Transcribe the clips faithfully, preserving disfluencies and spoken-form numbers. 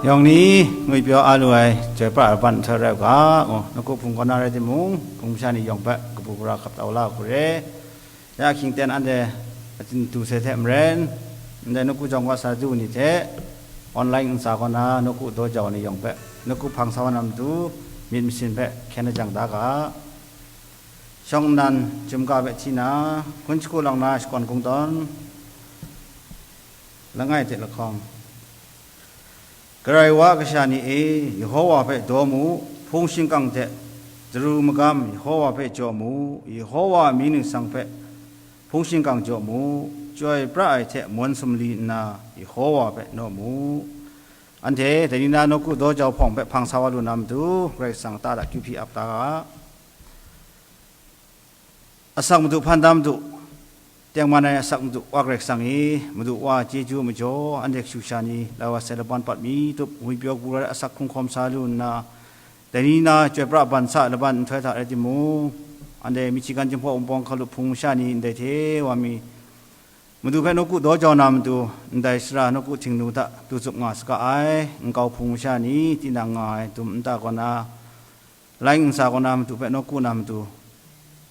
Yawng ni ngwipyaw a lu ai chyoi pra ai ban nhtoi rai u ga, ngu, nawku hpung kaw na rai timung, hpung masha ni yawng hpe kabu gara hkap tau la u hku re. Ya hkying ten anhte a du sai hte maren, ndai nawku jawng wa sa du ni hte, online ntsa kaw na nawku daw jau ni yawng hpe, nawku hpang sa wa na matu, myit masin hpe hkyen lajang da ga. Shawng nnan chyum ga hpe hti na, hkun shagu lang na shakawn kungdawn, langai hte lahkawng. Karai wa kasha ni e, Yehowa hpe daw mu, hpung shingkang hte daru magam Yehowa hpe jaw mu, Yehowa a mying ningsang hpe hpung shingkang jaw mu, chyoi pra ai hte mawn sumli nna Yehowa hpe naw mu. Anhte dai ni na nawku daw jau hpawng hpe hpang sa wa lu na matu, Karai Kasang ta da kyu hpyi ap ta ga. Asak Madu hpan da madu, tengman ai asak Madu Wa Karai Kasang e, Madu Wa chyeju majaw, anhte kashu kasha ni, lai wa sai laban pat mi tup, ngwipyaw gara ai asak hkrung hkawm sa lu nna, dai ni na chyoi pra ban sa ai laban nhtoi hta rai timung, anhte Michigan Jinghpaw Wunpawng hkalup hpung masha ni ndai hte wa mi, Madu hpe nawku daw jau na matu, ndai sara nawku htingnu hta du zup nga saga ai, nkau hpung masha ni, tinang nga ai dum nta kaw na, Lai ntsa kaw na madu hpe nawku na matu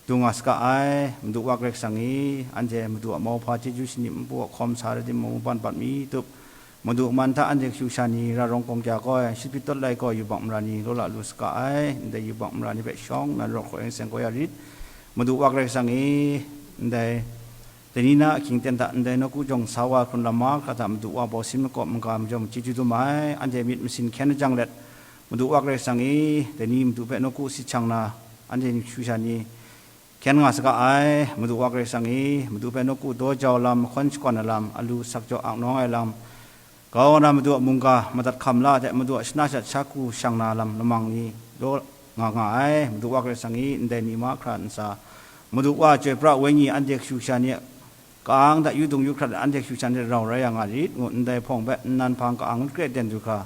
du nga saga ai. Madu Wa Karai Kasang e, anhte madu a mauhpa chyeju shanim npu a hkawm sa rai timung, ban bat mi tup, madu man hta anhte kashu kasha ni ra rawng kawng kya kau ai, shut pyi tawt lai kau ai yubak mara ni law la lu saga ai. Ndai yubak mara ni hpe shawng nnan rawk hkawhkeng seng kau ya rit. Madu Wa Karai Kasang e, ndai Dai ni na ahkying ten hta ndai nawku jawng sa wa hkrun lam mahkra hta Madu Wa bau sin makawp n-ga majaw chyeju dum ai, anhte myit masin hkyen lajang let, Madu Wa Karai Kasang e, dai ni Madu hpe nawku sit shang na, anhte shu sha ni hkyen nga saga ai. Madu Wa Karai Kasang e, Madu hpe nawku daw jau lam, mahkawn shakawn ai lam, alu sak jaw ang nawng ai lam, Kau na Madu a mungga madat hkam la hte, Madu a shana shat sha hku shang na lam lamang ni law nga nga ai. Madu Wa Karai Kasang e, ndai ni mahkra ntsa, Madu Wa chyoi pra wenyi anhte kashu kasha ni a ka-ang hta yu dung yu hkrat let, anhte kashu kasha ni rau rai ya nga rit ngu, ndai hpawng hpe nnan hpang ka-ang kre ten du hkra,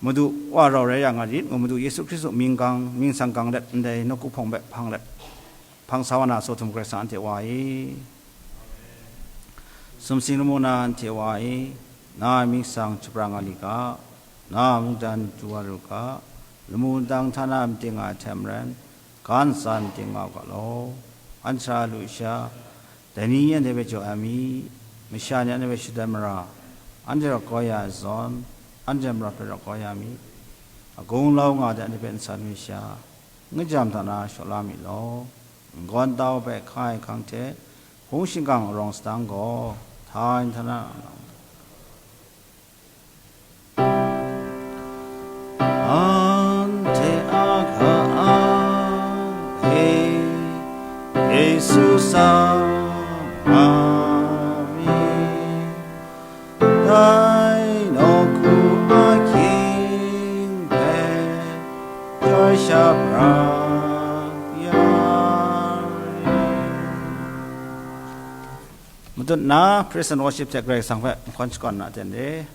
Madu Wa rau rai ya nga rit ngu, Madu Yesu Hkristu mying gang, mying sang gang let, ndai nawku hpawng hpe hpang let, hpang sa wa na, Sawhtum Karai Kasang anhte Wa e. Sumsing lamu na anhte Wa e, na a mying sang shapra nga li ga, na a mungdan du wa ru ga, lamu ndang htana mating nga ai hte maren, ga ntsa mating nga u ga law. Anhte sara lu sha, dai ni anhte hpe jaw ai mi, masha ni anhte hpe shut ai mara, anhte rawt kau ya ai zawn, anhte marawt hpe rawt kau ya mi, a gunglau nga ai hte anhte hpe n san mi sha, ngajam hta na shaw la mi law. N-gawn tau hpe hkai hkang hte hpung shingkang arawng sadang gaw, htai nhtana anhte a ka-ang hpe Yesu sa nga mi. Dai nawku ahkying hpe chyoi shapra ya rit. Matut na praise and worship hte Karai Kasang hpe mahkawn shakawn na ten re.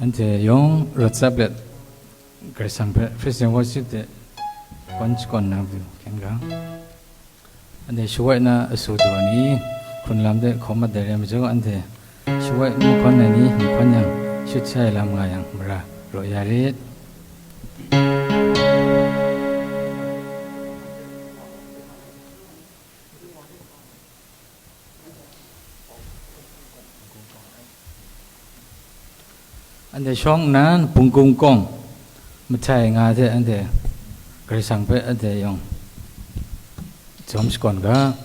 Anhte yawng rawt tsap let, Karai Kasang hpe praise and worship hte hkawn shakawn na matu hkyen ga. Anhte shawai na asu daw ni, hkrun lam de hkawm mat ai re ai majaw, anhte shawai n mahkawn ai ni, mahkawn yang, shut sai lam nga yang, mara raw ya rit. Anhte shawng nnan, Bungkung kawng mahtai nga hte anhte Karai Kasang hpe anhte yawng jawm shakawn ga.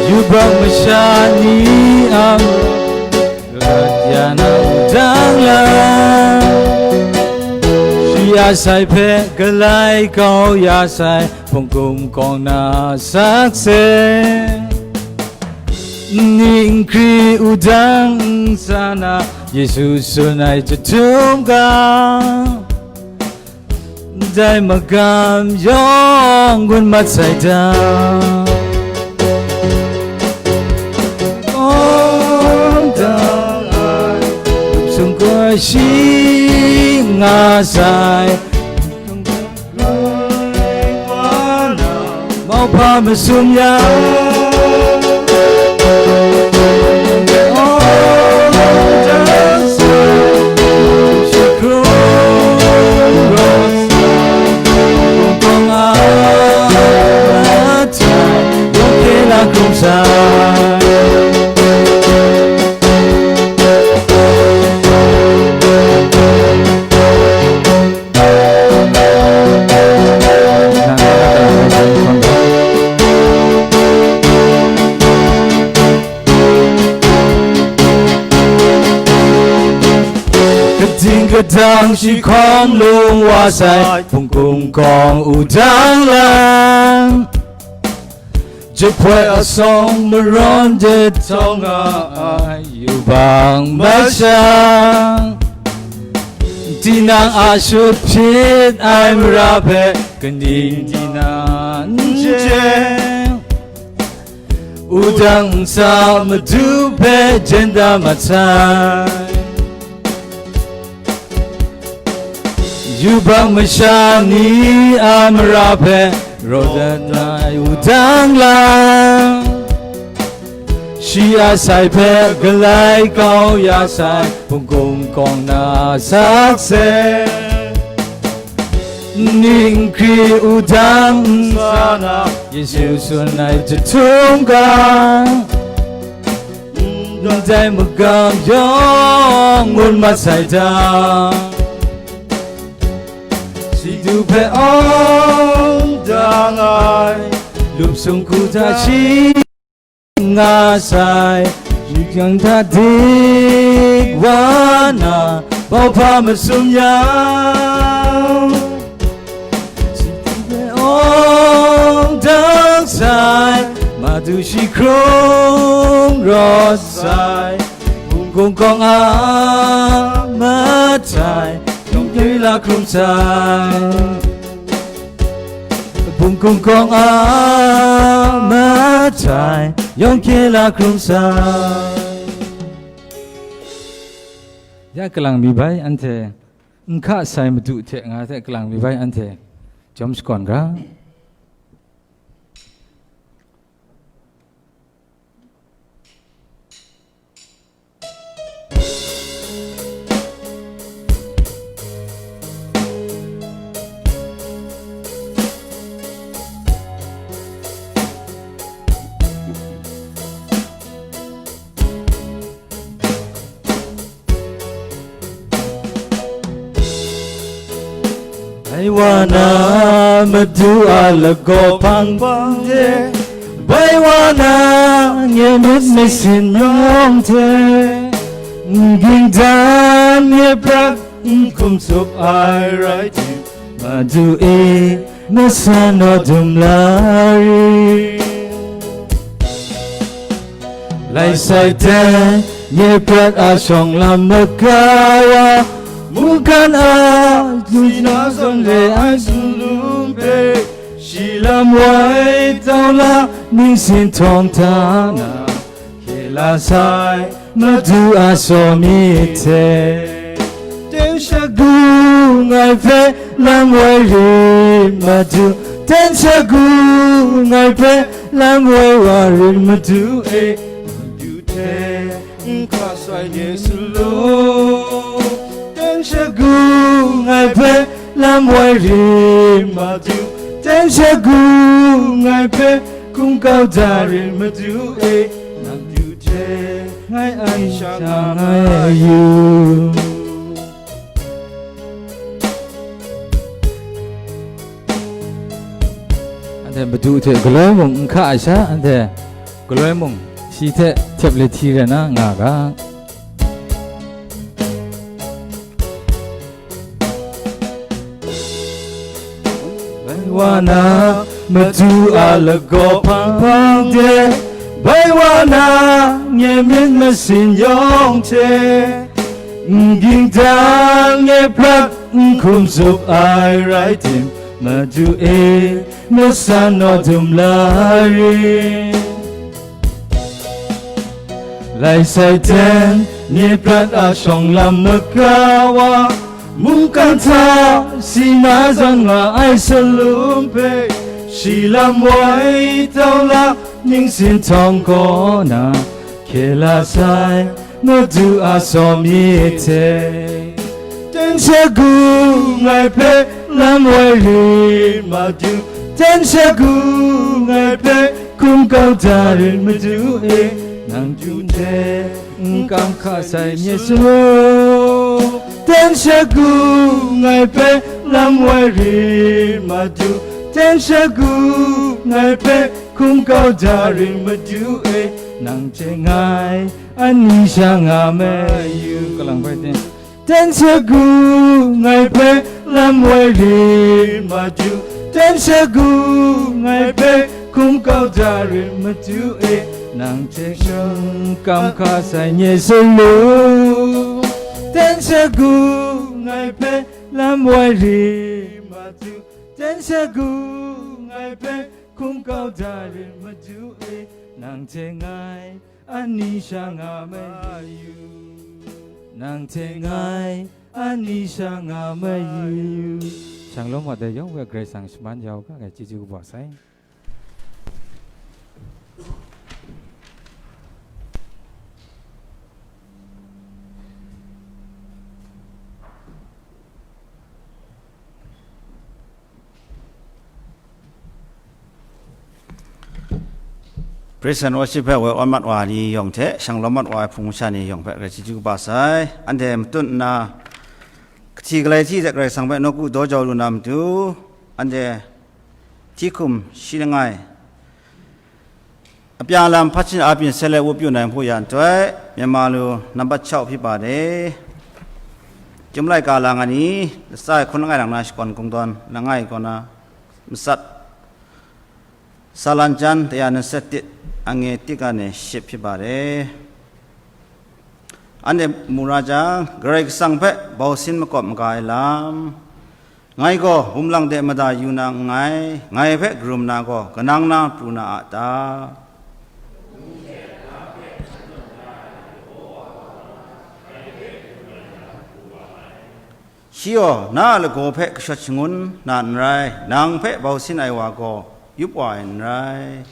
Yubak masha ni a, rat ya na wudang la, shi a sai hpe galai kau ya sai, hpungkum kawng na sakse. Ni nkri wudang nsa na, Yesu tsun ai jahtum ga, ndai magam yawng gun mat sai da. Kawng dang ai, sung koi shi nga sai, mauhpa masum ya. Kating kadang shi hkawm lung wa sai, hpungkum kawng wudang lang, jahpoi asawng marawn de htawng nga ai yubak masha, tinang a shut hpyit ai mara hpe kaning tinang n chye, wudang nsa Madu hpe jen da mat sai. Yubak masha ni a mara hpe raw dat ai wudang lang, shi a sai hpe galai kau ya sai, hpungkum kawng na sakse. Ni nkri wudang nsa na, Yesu tsun ai jahtum ga, ndai magam yawng ngun mat sai da. Singdu hpe awng dang ai, lup sung hku hta shi nga sai, myit yang hta dik wa na, mauhpa masum yang, singdu hpe awng dang sai, Madu shi hkrung rawt sai, hpungkum kawng a matai, yawng hkye la hkrum sai. Hpungkum kawng a matai, yawng hkye la hkrum sai. Ya kalang mi bai anhte, n hka sai Madu hte nga hte kalang mi bai anhte, jawm shakawn ga. Bai wa na Madu a lagaw hpang hpang de, bai wa na nye myit masin yawng hte, n ging dan nye prat n hkum tsup ai rai tim, Madu e, masa naw dum la ri. Lai sai dan, nye prat a shawng lam maga wa, mungkan a, zuna zawn le ai sumlum hpe, shi lam wai tau la, ningsin htawng hta na, hkye la sai, Madu a saw mi hte. Ten shagu ngai hpe lam wai rit Madu, ten shagu ngai hpe lam wai wa rit Madu e, Madu hte n hka sai Yesu law. Ten shagu ngai hpe lam wai rit Madu, ten shagu ngai hpe hkum kau da rit Madu e, Madu hte ngai ai sha nga ai yu. Madu hte galoi mung n hka ai sha, anhte galoi mung shi hte htep lahti rai na nga ga. Bai wa na, Madu a lagaw hpang hpang de, bai wa na, nye myit masin yawng hte, n ging dan, nye prat n hkum zup ai rai tim, Madu e, masan naw dum la rit. Lai sai ten, nye prat a shawng lam maga wa, mungkan hta si na zawn nga ai salum hpe, shi lam wai tau la, ningsin htawng kaw na, hkye la sai, Madu a saw mi hte. Ten shagu ngai hpe lam wai rit, Madu, ten shagu ngai hpe hkum kau da rit, Madu e, nang jun hte n kam hka sai nye samu. Ten shagu ngai hpe lam wai rit, Madu, ten shagu ngai hpe hkum kau da rit, Madu e, nang hte ngai ani sha nga mayu. Kalang bai ten. Ten shagu ngai hpe lam wai rit, Madu, ten shagu ngai hpe hkum kau da rit, Madu e, nang hte nang kam hka sai nye samu. Ten shagu ngai hpe lam wai rit, Madu, ten shagu ngai hpe hkum kau da rit, Madu e, nang hte ngai ani sha nga mayu. Nang hte ngai ani sha nga mayu. Shanglawm wa dai yawng hpe Karai Kasang shaman ya u ga, ngai chyeju kaba sai. Praise and worship hpe woi awn mat wa ni yawng hte, shanglawm mat wa ai hpung masha ni yawng hpe, rai chyeju kaba sai. Anhte matut nna, kahti galai hti hte Karai Kasang hpe nawku daw jau lu na matu, anhte hti hkum shi langai, apya lam hpa hchin a byin sele wup yu na hpu ya nhtoi, Myanmar lu nambat chau hpyi pa de. Chyum laika lang ai ni, latsa e hkun langai lang na shakawn kungdawn langai kaw na matsat, Salan jan daya na set tit, ange tik a ne ship hpyi pa de. Anhte mu ra jang, Karai Kasang hpe bau sin makawp maga ai lam, ngai gaw bum lang de mada yu na nngai, ngai hpe karum na gaw kanang na pru na a ta? Shi gaw na a lagaw hpe kashawt shangun na n rai, nang hpe bau sin ai wa gaw yup wa ai n rai.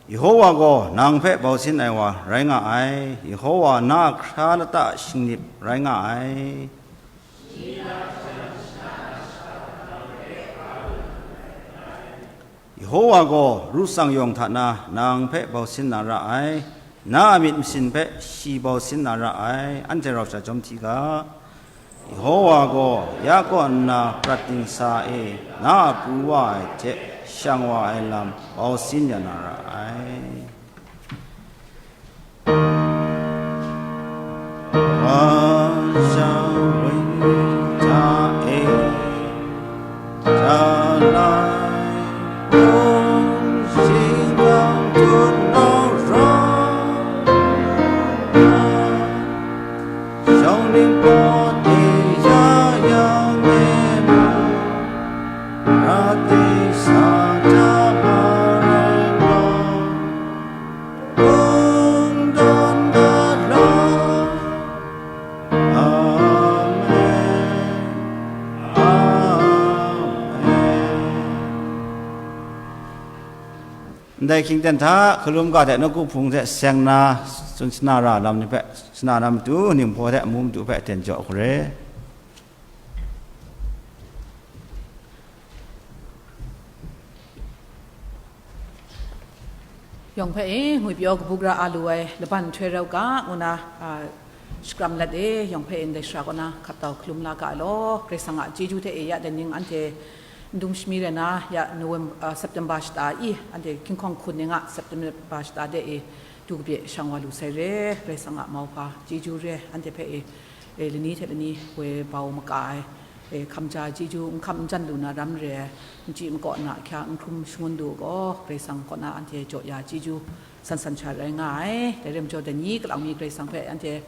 Yehowa gaw nang hpe bau sin ai wa rai nga ai, Yehowa na a hkra lata a shingnip rai nga ai. Yehowa gaw ru tsang yawng hta na nang hpe bau sin na ra ai, na a myit masin hpe shi bau sin na ra ai, anhte rau sha jawm hti ga. Yehowa gaw ya kaw nna prat dingsa e na a pru wa ai hte shang wa ai lam bau sin ya na ra ai. Ndai hkying ten hta, hkalum ga hte nawku hpung hte seng nna tsun shana ra lam ni hpe, shana na matu, ninghpaw hte amu matu hpe aten jaw hkru re. Yawng hpe e, ngwipyaw kabu gara a lu ai laban nhtoi rau ga, ngu na, a, Shakram lat e, yawng hpe ndai shara kaw na hkap tau hkalum la ga ai law, Karai Kasang a chyeju hte e ya dai ning anhte ndung shami rai na, ya November, ah, September shata i, anhte hkying hkawng hkun ni nga September shata de e, du kabye shang wa lu sai re, Karai Kasang a mauhpa chyeju re, anhte hpe e, e lani hte lani woi bau maka ai, e hkam ja ai chyeju, n hkam n jan lu na ram re ai, n chyi n kaw na ahkya n hkrum shangun du u gaw, Karai Kasang kaw na anhte jaw ya ai chyeju, san san sha rai nga ai. Dai rai majaw, dai ni kalang mi Karai Kasang hpe anhte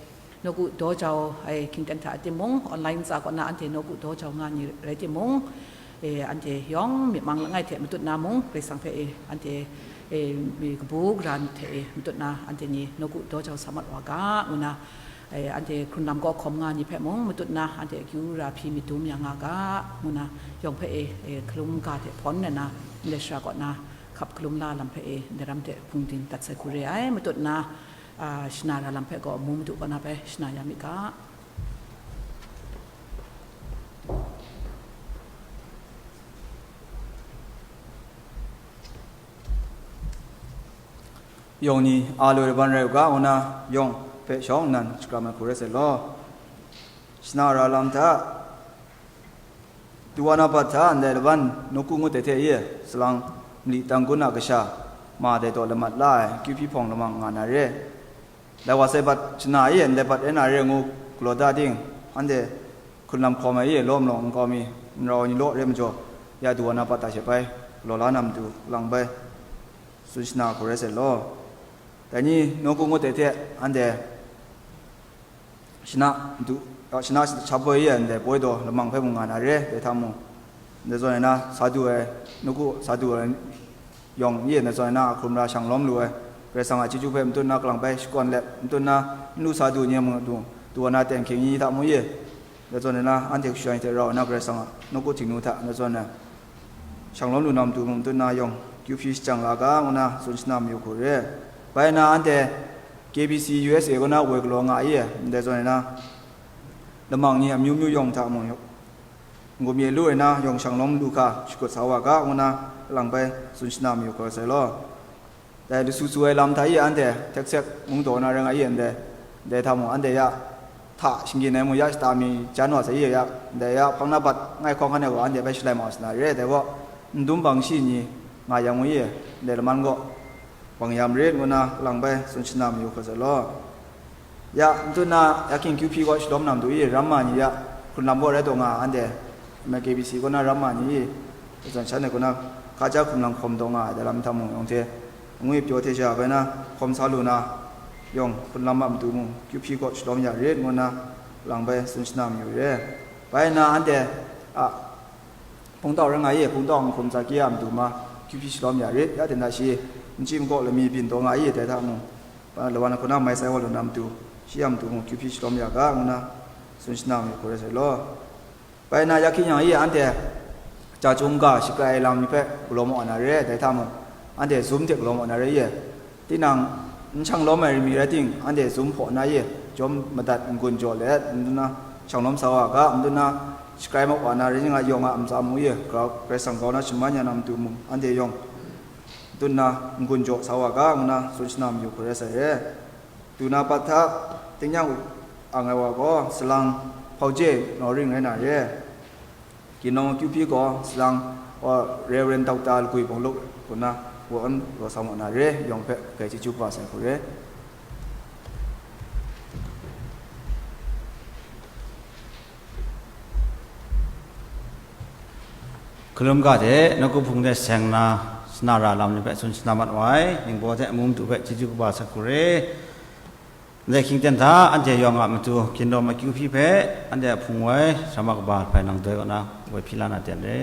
nawku daw jau ai hkying ten hta timung, online ntsa kaw na anhte nawku daw jau nga ni rai timung, e, anhte yawng myit mang langai hte matut na mung, Karai Kasang hpe, e, anhte, e, mi kabu gara hte, e, matut na anhte ni nawku daw jau sa mat wa ga, ngu na, e, anhte hkrun lam kaw hkawm nga ni hpe mung matut na, anhte akyu ra hpyi myit dum ya nga ga, ngu na, yawng hpe, e, e, hkalum ga hte hpawn na na, ndai shara kaw na, hkap hkalum la lam hpe e, ndai ram hte hpungdim dat sai hku re ai, matut na, a, shana ra lam hpe gaw, amu madu kaw na bai shana ya mi ga. Yawng ni a loi laban rai u ga, ngu na yawng hpe shawng nnan shakram ai hku rai sai law. Shana ra lam hta, Duwa na bat hta ndai laban nawku ngut ai hte e, salang mali tanggun a kasha ma dai taw lamat la ai, kyu hpyi hpawng lamang nga na re. Dai wa sai bat shana e, ndai bat rai na re ngu galaw da ting, anhte hkrun lam hkawm ai e, lawm law nkau mi, n rau ai ni law re majaw, ya duwa na bat hta she bai galaw la na matu, lang bai tsun shana hku rai sai law. Dai ni nawku ngut ai hte anhte shana du, a, shana shap boi e ndai poi daw lamang hpe mung nga na re, dai hta mung, ndai zawn e na sa du ai, nawku sa du ai yawng e ndai zawn e na a hkrum ra shang lawm lu ai, Karai Kasang a chyeju hpe matut na kalang bai shakawn let, matut na n lu sa du ni a mung du, du wa na ten hkying ni hta mung e, ndai zawn e na anhte kashu ai hte rau na Karai Kasang a nawku htingnu hta, ndai zawn e shang lawm lu na matu mung matut na yawng kyu hpyi shajang la ga, ngu na tsun shana mayu hku re. Bai na anhte K B C U S A kaw na woi galaw nga ai e, ndai zawn e na, lamang ni amyu myu yawng hta mung, n-gun mi lu ai na yawng shang lawm lu hkra shakut sa wa ga, ngu na lang bai tsun shana mayu hku sai law. Dai lasu su ai lam hta e anhte htek sek mung daw na rai nga e ndai, ndai hta mung anhte ya hta shinggyim ai mung ya shata mi jan wa sai e ya, ndai ya hpang na bat ngai hkawng hkan ai gaw anhte bai shalai mau sa na re, dai gaw n dum bang shi ni nga yang u e, ndai laman gaw bang ya marit, ngu na lang bai tsun shana mayu hku sai law. Ya, matut na, ya hkying kyu hpyi gaw shalawm na matu e, ram ma ni ya, hkrun lam gaw rai taw nga, anhte, M K B C kaw na ram ma ni e, zawn shan ai kaw na, hka ja hkrun lam hkawm taw nga ai, dai lam hta mung yawng hte, ngwi pyaw hte sha bai na, hkawm sa lu na, yawng hkrun lam a matu mung, kyu hpyi gaw shalawm ya rit, ngu na, lang bai tsun shana mayu re. Bai na, anhte, a, hpungtau rai nga e, hpungtau nhkum tsa kyi a matu ma, kyu hpyi shalawm ya rit, ya dai na shi, n chyi n kaw lami byin taw nga e, dai hta mung, Lawan hku na mai sai wa lu na matu, shi a matu mung kyu hpyi shalawm ya ga, ngu na tsun shana mayu hku rai sai law. Bai na, ya hkying yang e anhte chyeju ga shakrai ai lam ni hpe galaw maw na re, dai hta mung, anhte Zoom hte galaw maw na re e. Tinang, n shang lawm ai mi rai ting, anhte Zoom hpaw na e, jawm madat n-gun jaw let, n dun na shang lawm sa wa ga, n dun na shakrai maw wa na rai nga, yawng a ntsa mu e, grau, Karai Kasang grau na shaman ya na matu mung, anhte yawng, dun na n-gun jaw sa wa ga, ngu na tsun shana mayu hku rai sai re. Du na bat hta, tingnyang u ang ai wa gaw, salang hpauje nawring rai na re. Ginawng kyu hpyi gaw, salang, wa, Reverend Doctor Lagwi Bawng Luk, hku na, wa n raw sa maw na re, yawng hpe, grai chyeju kaba sai hku re. Hkalum ga hte, nawku hpung de seng na, shana ra lam ni hpe tsun shana mat wa ai, ningbaw hte amu madu hpe chyeju kaba sa hku re. Ndai hkying ten hta, anhte yawng a matu, ginlawm akyu hpyi hpe, anhte a hpung woi, sara ma kaba hpai nang doi kaw na, woi hpyi la na ten re.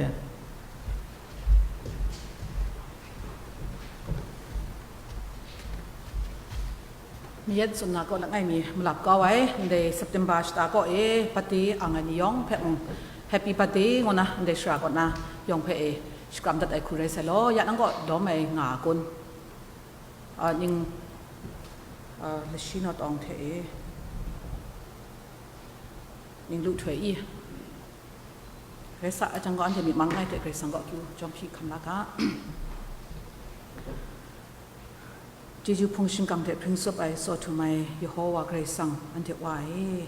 Mayat tsun na kaw langai mi malap kau ai, ndai September shata kaw e birthday ang ai ni yawng hpe mung, Happy Birthday ngu na, ndai shara kaw na yawng hpe e shakram dat ai hku rai sai law, ya nang kaw lawm ai nga a kun? A, ning, a, lashi naw tawng hte e, ning lu htoi i, rai sa ai jang gaw, anhte myit mang langai hte Karai Kasang kaw akyu jawm hpyi hkam la ga. Chyeju hpung shingkang hte hpring tsup ai tsaw htum ai Yehowa Karai Kasang, anhte Wa e,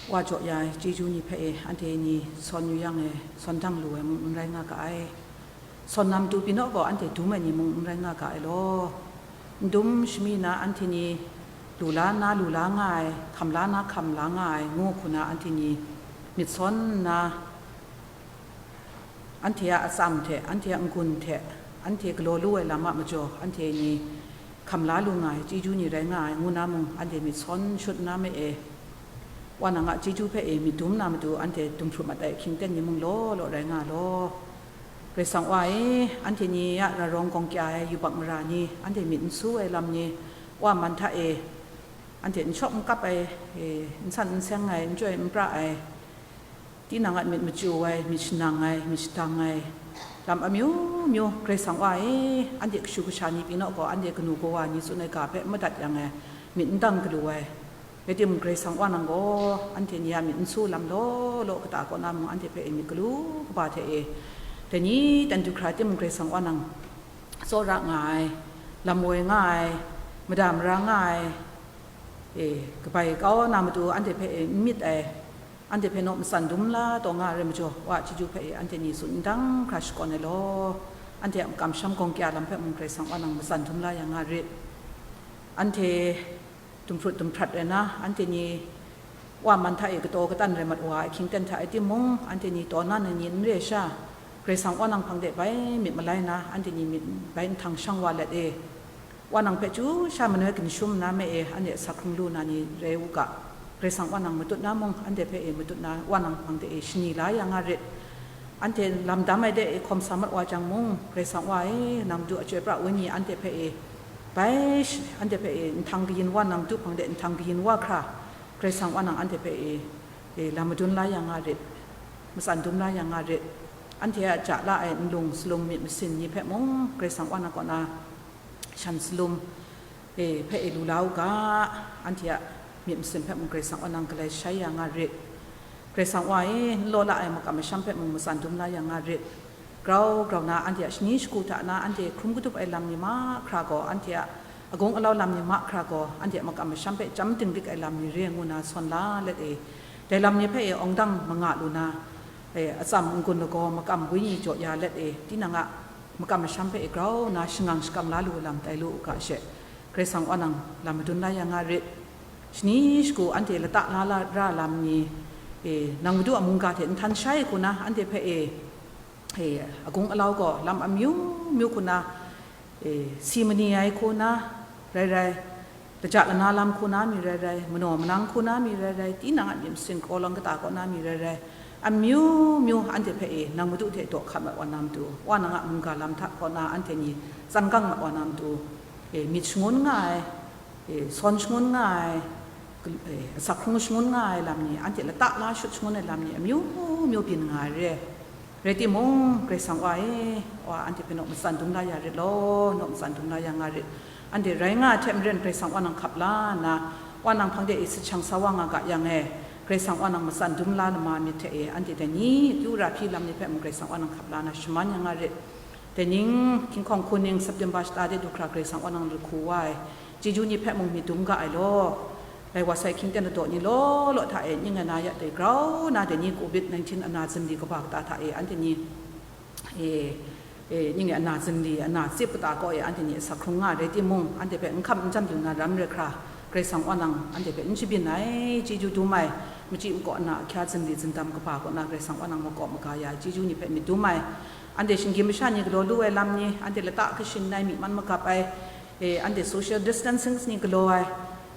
Wa jaw ya ai chyeju ni hpe e, anhte ni sawn yu yang e, sawn dang lu ai mung n rai nga ga ai. Sawn na matu pyi naw gaw, anhte dum ai ni mung n rai nga ga ai law. N dum shami na anhte ni lu la nna lu la nga ai, hkam la nna hkam la nga ai, ngu hku na anhte ni myit sawn nna, anhte a atsam hte, anhte a n-gun hte, anhte galaw lu ai lam a majaw, anhte ni hkam la lu nga ai chyeju ni rai nga ai, ngu na mung, anhte myit sawn shut nna me e, Wa nang a chyeju hpe e myit dum na matu, anhte dum hpru mat ai hkying ten ni mung law law rai nga law. Karai Kasang Wa e, anhte ni a ra rawng gawng kya ai yubak mara ni, anhte myit n su ai lam ni, Wa man hta e, anhte n shawk n kap ai, e, n san n seng ai, n chyoi n pra ai, tinang a myit machyu ai, myit shanang ai, myit shadang ai, lam amyu myu, Karai Kasang Wa e, anhte kashu kasha ni pyi naw gaw, anhte kanu kawa ni tsun ai ga hpe n madat yang e, myit n dang galu ai. Rai timung, Karai Kasang Wa nang gaw, anhte ni a myit n su lam law law kata kaw na mung, anhte hpe e myit galu kaba hte e, dai ni dan du hkra timung, Karai Kasang Wa nang tsawra nga ai, lam woi nga ai, mada mara nga ai, e, kabai kau na matu anhte hpe e n myit ai, anhte hpe naw matsan dum la taw nga ai rai majaw, Wa chyeju hpe e anhte ni tsun n dang hkra shakawn ai law. Anhte a makam masham gawng kya lam hpe mung, Karai Kasang Wa nang matsan dum la ya nga rit. Anhte dum hprut dum hprat rai na, anhte ni Wa man hta e kataw katan rai mat wa ai hkying ten hta e timung, anhte ni taw na na ni n re ai sha, Karai Kasang Wa nang hpang de bai myit malai na, anhte ni myit bai nhtang shang wa let e, Wa nang hpe chyu sha manoi ginshum na me e, anhte asak hkrung lu na ni rai u ga. Karai Kasang Wa nang matut na mung, anhte hpe e matut na, Wa nang hpang de e shani la ya nga rit. Anhte lam dam ai de e hkawm sa mat wa jang mung, Karai Kasang Wa e, nang Madu a Chyoi Pra Wenyi anhte hpe e, bai sh-, anhte hpe e nhtang kayin wa, nang Madu hpang de nhtang kayin wa hkra, Karai Kasang Wa nang anhte hpe e, e, lam madun la ya nga rit, matsan dum la ya nga rit. Anhte a ja la ai nlung salum myit masin ni hpe mung, Karai Kasang Wa nang kaw na shan salum, e, hpe e lu la u ga, anhte a myit masin hpe mung Karai Kasang Wa nang galai shai ya nga rit. Karai Kasang Wa e, n law la ai makam masham hpe mung matsan dum la ya nga rit. Grau grau na anhte a shani shagu hta na anhte hkrum katup ai lam ni mahkra gaw, anhte a agung alau lam ni mahkra gaw, anhte a makam masham hpe chyam dinglik ai lam ni re ngu na sawn la let e, dai lam ni hpe e awng dang manga lu na, e, atsam n-gun lagaw makam wenyi jaw ya let e, tinang a makam masham hpe e grau na shangang shakam la lu ai lam tai lu u ga she, Karai Kasang Wa nang lam madun la ya nga rit. Shani shagu anhte lata la la ra lam ni, e, nang Madu a mungga hte nhtan shai hku na anhte hpe e, e, agung alau gaw lam amyu myu hku na, e, si mani ai hku na rai rai, laja lana lam hku na mi rai rai, manaw manang hku na mi rai rai, tinang a myit masin kraw lawng kata kaw na mi rai rai, amyu myu anhte hpe e nang Madu hte daw hkat mat wa na matu, Wa nang a mungga lam hta kaw na anhte ni tsan gang mat wa na matu, e, myit shangun nga ai, e, sawn shangun nga ai, e, asak hkrung shangun nga ai lam ni, anhte lata la shut shangun ai lam ni amyu myu byin nga ai re. Rai timung, Karai Kasang Wa e, Wa anhte hpe naw matsan dum la ya rit law, naw matsan dum la ya nga rit. Anhte rai nga ai hte maren Karai Kasang Wa nang hkap la nna, Wa nang hpang de e sachang sa wa nga ga yang e, Karai Kasang Wa nang matsan dum la lama myit hte e, anhte dai ni akyu ra hpyi lam ni hpe mung Karai Kasang Wa nang hkap la na shaman ya nga rit. Dai ning, hkinghkawng hku ning September shata de du hkra Karai Kasang Wa nang lahku wa ai chyeju ni hpe mung myit dum ga ai law. Lai wa sai hkying ten ladaw ni law law hta e, ning ai na ya dai grau na dai ni covid nineteen ana zingli kaba kata hta e, anhte ni, e, e, ning ai ana zingli, ana tsip kata kaw e, anhte ni asak hkrung nga rai timung, anhte hpe n hkam n jan lu na ram re hkra, Karai Kasang Wa nang anhte hpe n shabyin ai, chyeju dum ai, machyi makaw ana ahkya zingli zindam kaba kaw na Karai Kasang Wa nang makawp maga ya ai chyeju ni hpe myit dum ai, anhte shinggyim masha ni galaw lu ai lam ni, anhte lata kashin ai, myi man magap ai, e, anhte social distancing ni galaw ai,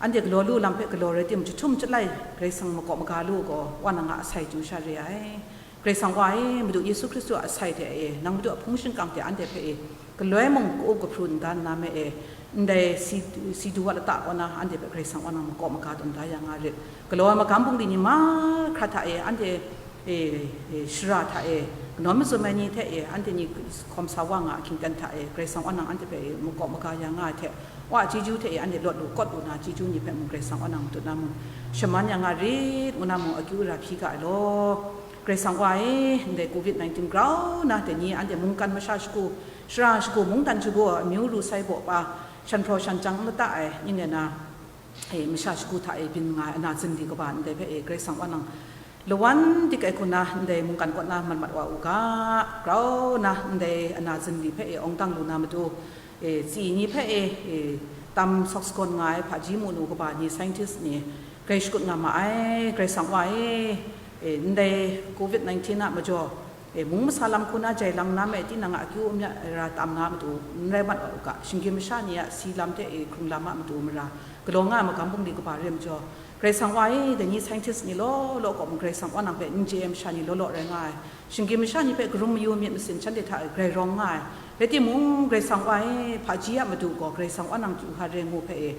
anhte galaw lu lam hpe galaw rai tim, jahtum jalai Karai Kasang makawp maga lu gaw, Wa nang a asai chyu sha re ai. Karai Kasang Wa e, Madu Yesu Hkristu a asai hte e, nang Madu a hpung shingkang hte anhte hpe e, galoi mung ka-up kahpru n dan na me e, ndai si, si du wa lata kaw na, anhte hpe Karai Kasang Wa nang makawp maga tawn da ya nga rit. Galaw ai magam bungli ni mahkra hta e, anhte, e, e, shara hta e, kanawn mazum ai ni hte e, anhte ni hkawm sa wa nga ahkying ten hta e, Karai Kasang Wa nang anhte hpe e, makawp maga ya nga ai hte, Wa a chyeju hte e, anhte lawt lu kawt lu na chyeju ni hpe mung Karai Kasang Wa nang matut na mung, shaman ya nga rit, ngu na mung akyu ra hpyi ga ai law. Karai Kasang Wa e, ndai covid nineteen grau na dai ni anhte mungkan masha shagu, shara shagu, mungdan shagu, amyu ru sai baw pa, Shan hpraw shan chyang lata ai ning e na, e, masha shagu hta e byin nga ai ana zingli kaba ndai hpe e Karai Kasang wa nang lawan dik ai hku na ndai mungkan kaw na mat mat wa u ga, grau na ndai ana zingli hpe e awng dang lu na matu, e, tsi ni hpe e, e, tam sawk sagawn nga ai hpaji mu nu kaba ni, scientist ni, grai shakut nga ma ai. Karai Kasang wa e, e, ndai covid nineteen a majaw, e, mung masa lam hku na jai lang na me, tinang a akyu amya ra tam na matu, n rai mat wa u ga, shinggyim masha ni a si lam hte, e, hkrung lam a matu mara, galaw nga ai magam bungli kaba re majaw, Karai Kasang wa e, dai ni scientist ni law law kaw mung Karai Kasang wa nang hpe n chye ai masha ni law law rai nga ai. Shinggyim masha ni hpe karum mayu myit masin shanhte hta e grai rawng nga ai. Rai timung, Karai Kasang wa e, hpaji a madu gaw Karai Kasang wa nang kyu hkra re ngu hpe e,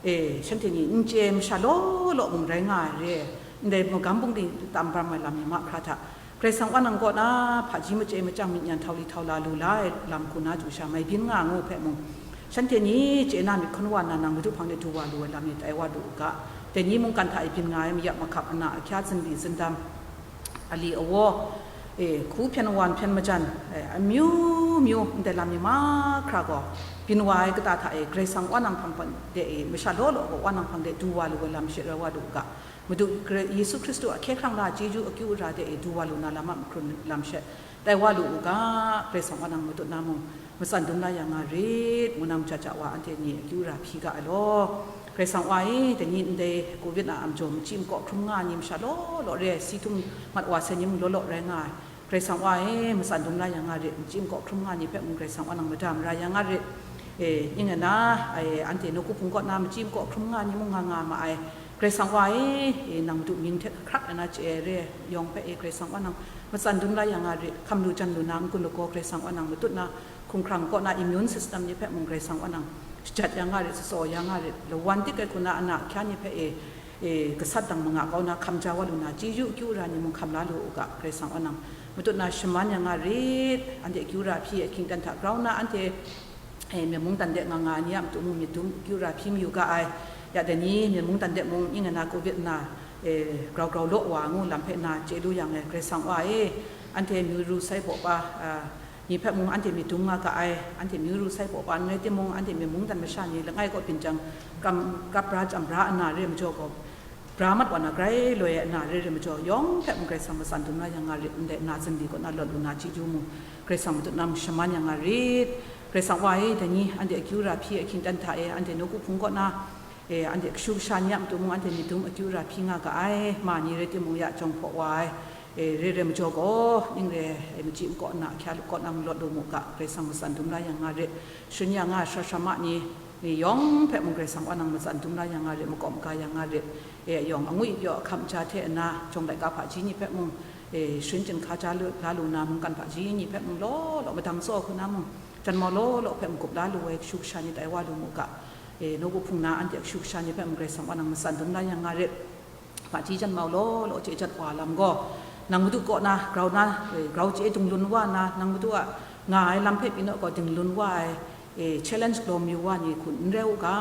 e, shanhte ni n chye ai masha law law mung rai nga ai re. Ndai magam bungli tam bram ai lam ni mahkra hta, Karai Kasang wa nang kaw na hpaji machye machyang myit nyan htau li htau la lu la ai lam hku na chyu sha mai byin nga ngu hpe mung, shanhte ni chye na myit hkawn wa nna nang Madu hpang de du wa lu ai lam ni tai wa lu u ga. Dai ni mungkan hta e byin nga ai mayap mahkap, ana ahkya, zingli zindam, ali awa, e, hku hpyen wan hpyen majan, e, amyu myu ndai lam ni mahkra gaw byin wa ai kata hta e Karai Kasang wa nang hpang de e masha law law gaw wa nang hpang de du wa lu ai lam she rai wa lu u ga. Madu Kri-, Yesu Hkristu a hkye hkrang na chyeju akyu ara de e du wa lu na lam a mahkrun lam she tai wa lu u ga, Karai Kasang wa nang matut na mung, matsan dum la ya nga rit, ngu na majaja wa anhte ni akyu ara hpyi ga ai law. Karai Kasang wa e, dai ni ndai covid a am jaw machyi makaw hkrum nga ai ni masha law law re ai, si htum mat wa sai ni mung law law rai nga ai. Karai Kasang wa e, matsan dum la ya nga rit, machyi makaw hkrum nga ni hpe mung Karai Kasang wa nang mada mara ya nga rit. E, ning e na, e, anhte nawku hpung kaw na machyi makaw hkrum nga ni mung nga nga ma ai. Karai Kasang wa e, e, nang Madu mying hte hkrak ai na chye ai re ai yawng hpe e, Karai Kasang wa nang matsan dum la ya nga rit, hkam lu jan lu na n-gun lagaw Karai Kasang wa nang matut na, hkungkrang kaw na immune system ni hpe mung Karai Kasang wa nang shajat ya nga rit, tsatsaw ya nga rit, lawan dik ai hku na ana ahkya ni hpe e, e, gasat dang manga kau na hkam ja wa lu na, chyeju akyu ara ni mung hkam la lu u ga, Karai Kasang wa nang matut na shaman ya nga rit, anhte akyu ara hpyi ai hkying ten hta grau na, anhte, e, myen mungdan de nga nga ai ni a matu mung myit dum akyu ara hpyi mayu ga ai. Ya dai ni myen mungdan de mung ning e na covid na, e, grau grau law wa ngu lam hpe na chye lu yang e, Karai Kasang wa e, anhte myu ru sai baw pa, a, ni hpe mung anhte myit dum nga ga ai, anhte myu ru sai baw pa n rai timung, anhte myen mungdan masha ni langai kaw byin jang, kam, kap bra chyam bra ana re ai majaw gaw, bra mat wa na grai loi ai ana re re ai majaw, yawng hpe mung Karai Kasang matsan dum la ya nga rit, ndai na zingli kaw na lawt lu na chyeju mung, Karai Kasang matut na mung shaman ya nga rit. Karai Kasang wa e, dai ni anhte akyu ara hpyi ai hkying ten hta e, anhte nawku hpung kaw na, e, anhte kashu kasha ni a matu mung anhte myit dum akyu ara hpyi nga ga ai, ma ni rai timung ya jawng hpaw wa ai, e, re re ai majaw gaw, ning re ai, e, machyi makaw nna ahkya lu kaw na mung lawt lu mu ga, Karai Kasang matsan dum la ya nga rit. Sharin ya nga ai sara sara ma ni, e, yawng hpe mung Karai Kasang wa nang matsan dum la ya nga rit, makawp maga ya nga rit. E, yawng angwi pyaw ahkam ja hte nna, jawng laika hpaji ni hpe mung, e, sharin chyinghka ja lu, la lu na, mungkan hpaji ni hpe mung law law madang tsaw hku na mung, janmau law law hpe mung gup la lu ai kashu kasha ni tai wa lu mu ga. E, nawku hpung na anhte kashu kasha ni hpe mung Karai Kasang wa nang matsan dum la ya nga rit. Hpaji janmau law law chye jat wa lam gaw, nang Madu kaw na grau na, e, grau chye dinglun wa na, nang Madu a nga ai lam hpe pyi naw gaw dinglun wa ai, e, challenge galaw mayu wa ni hku n rai u ga,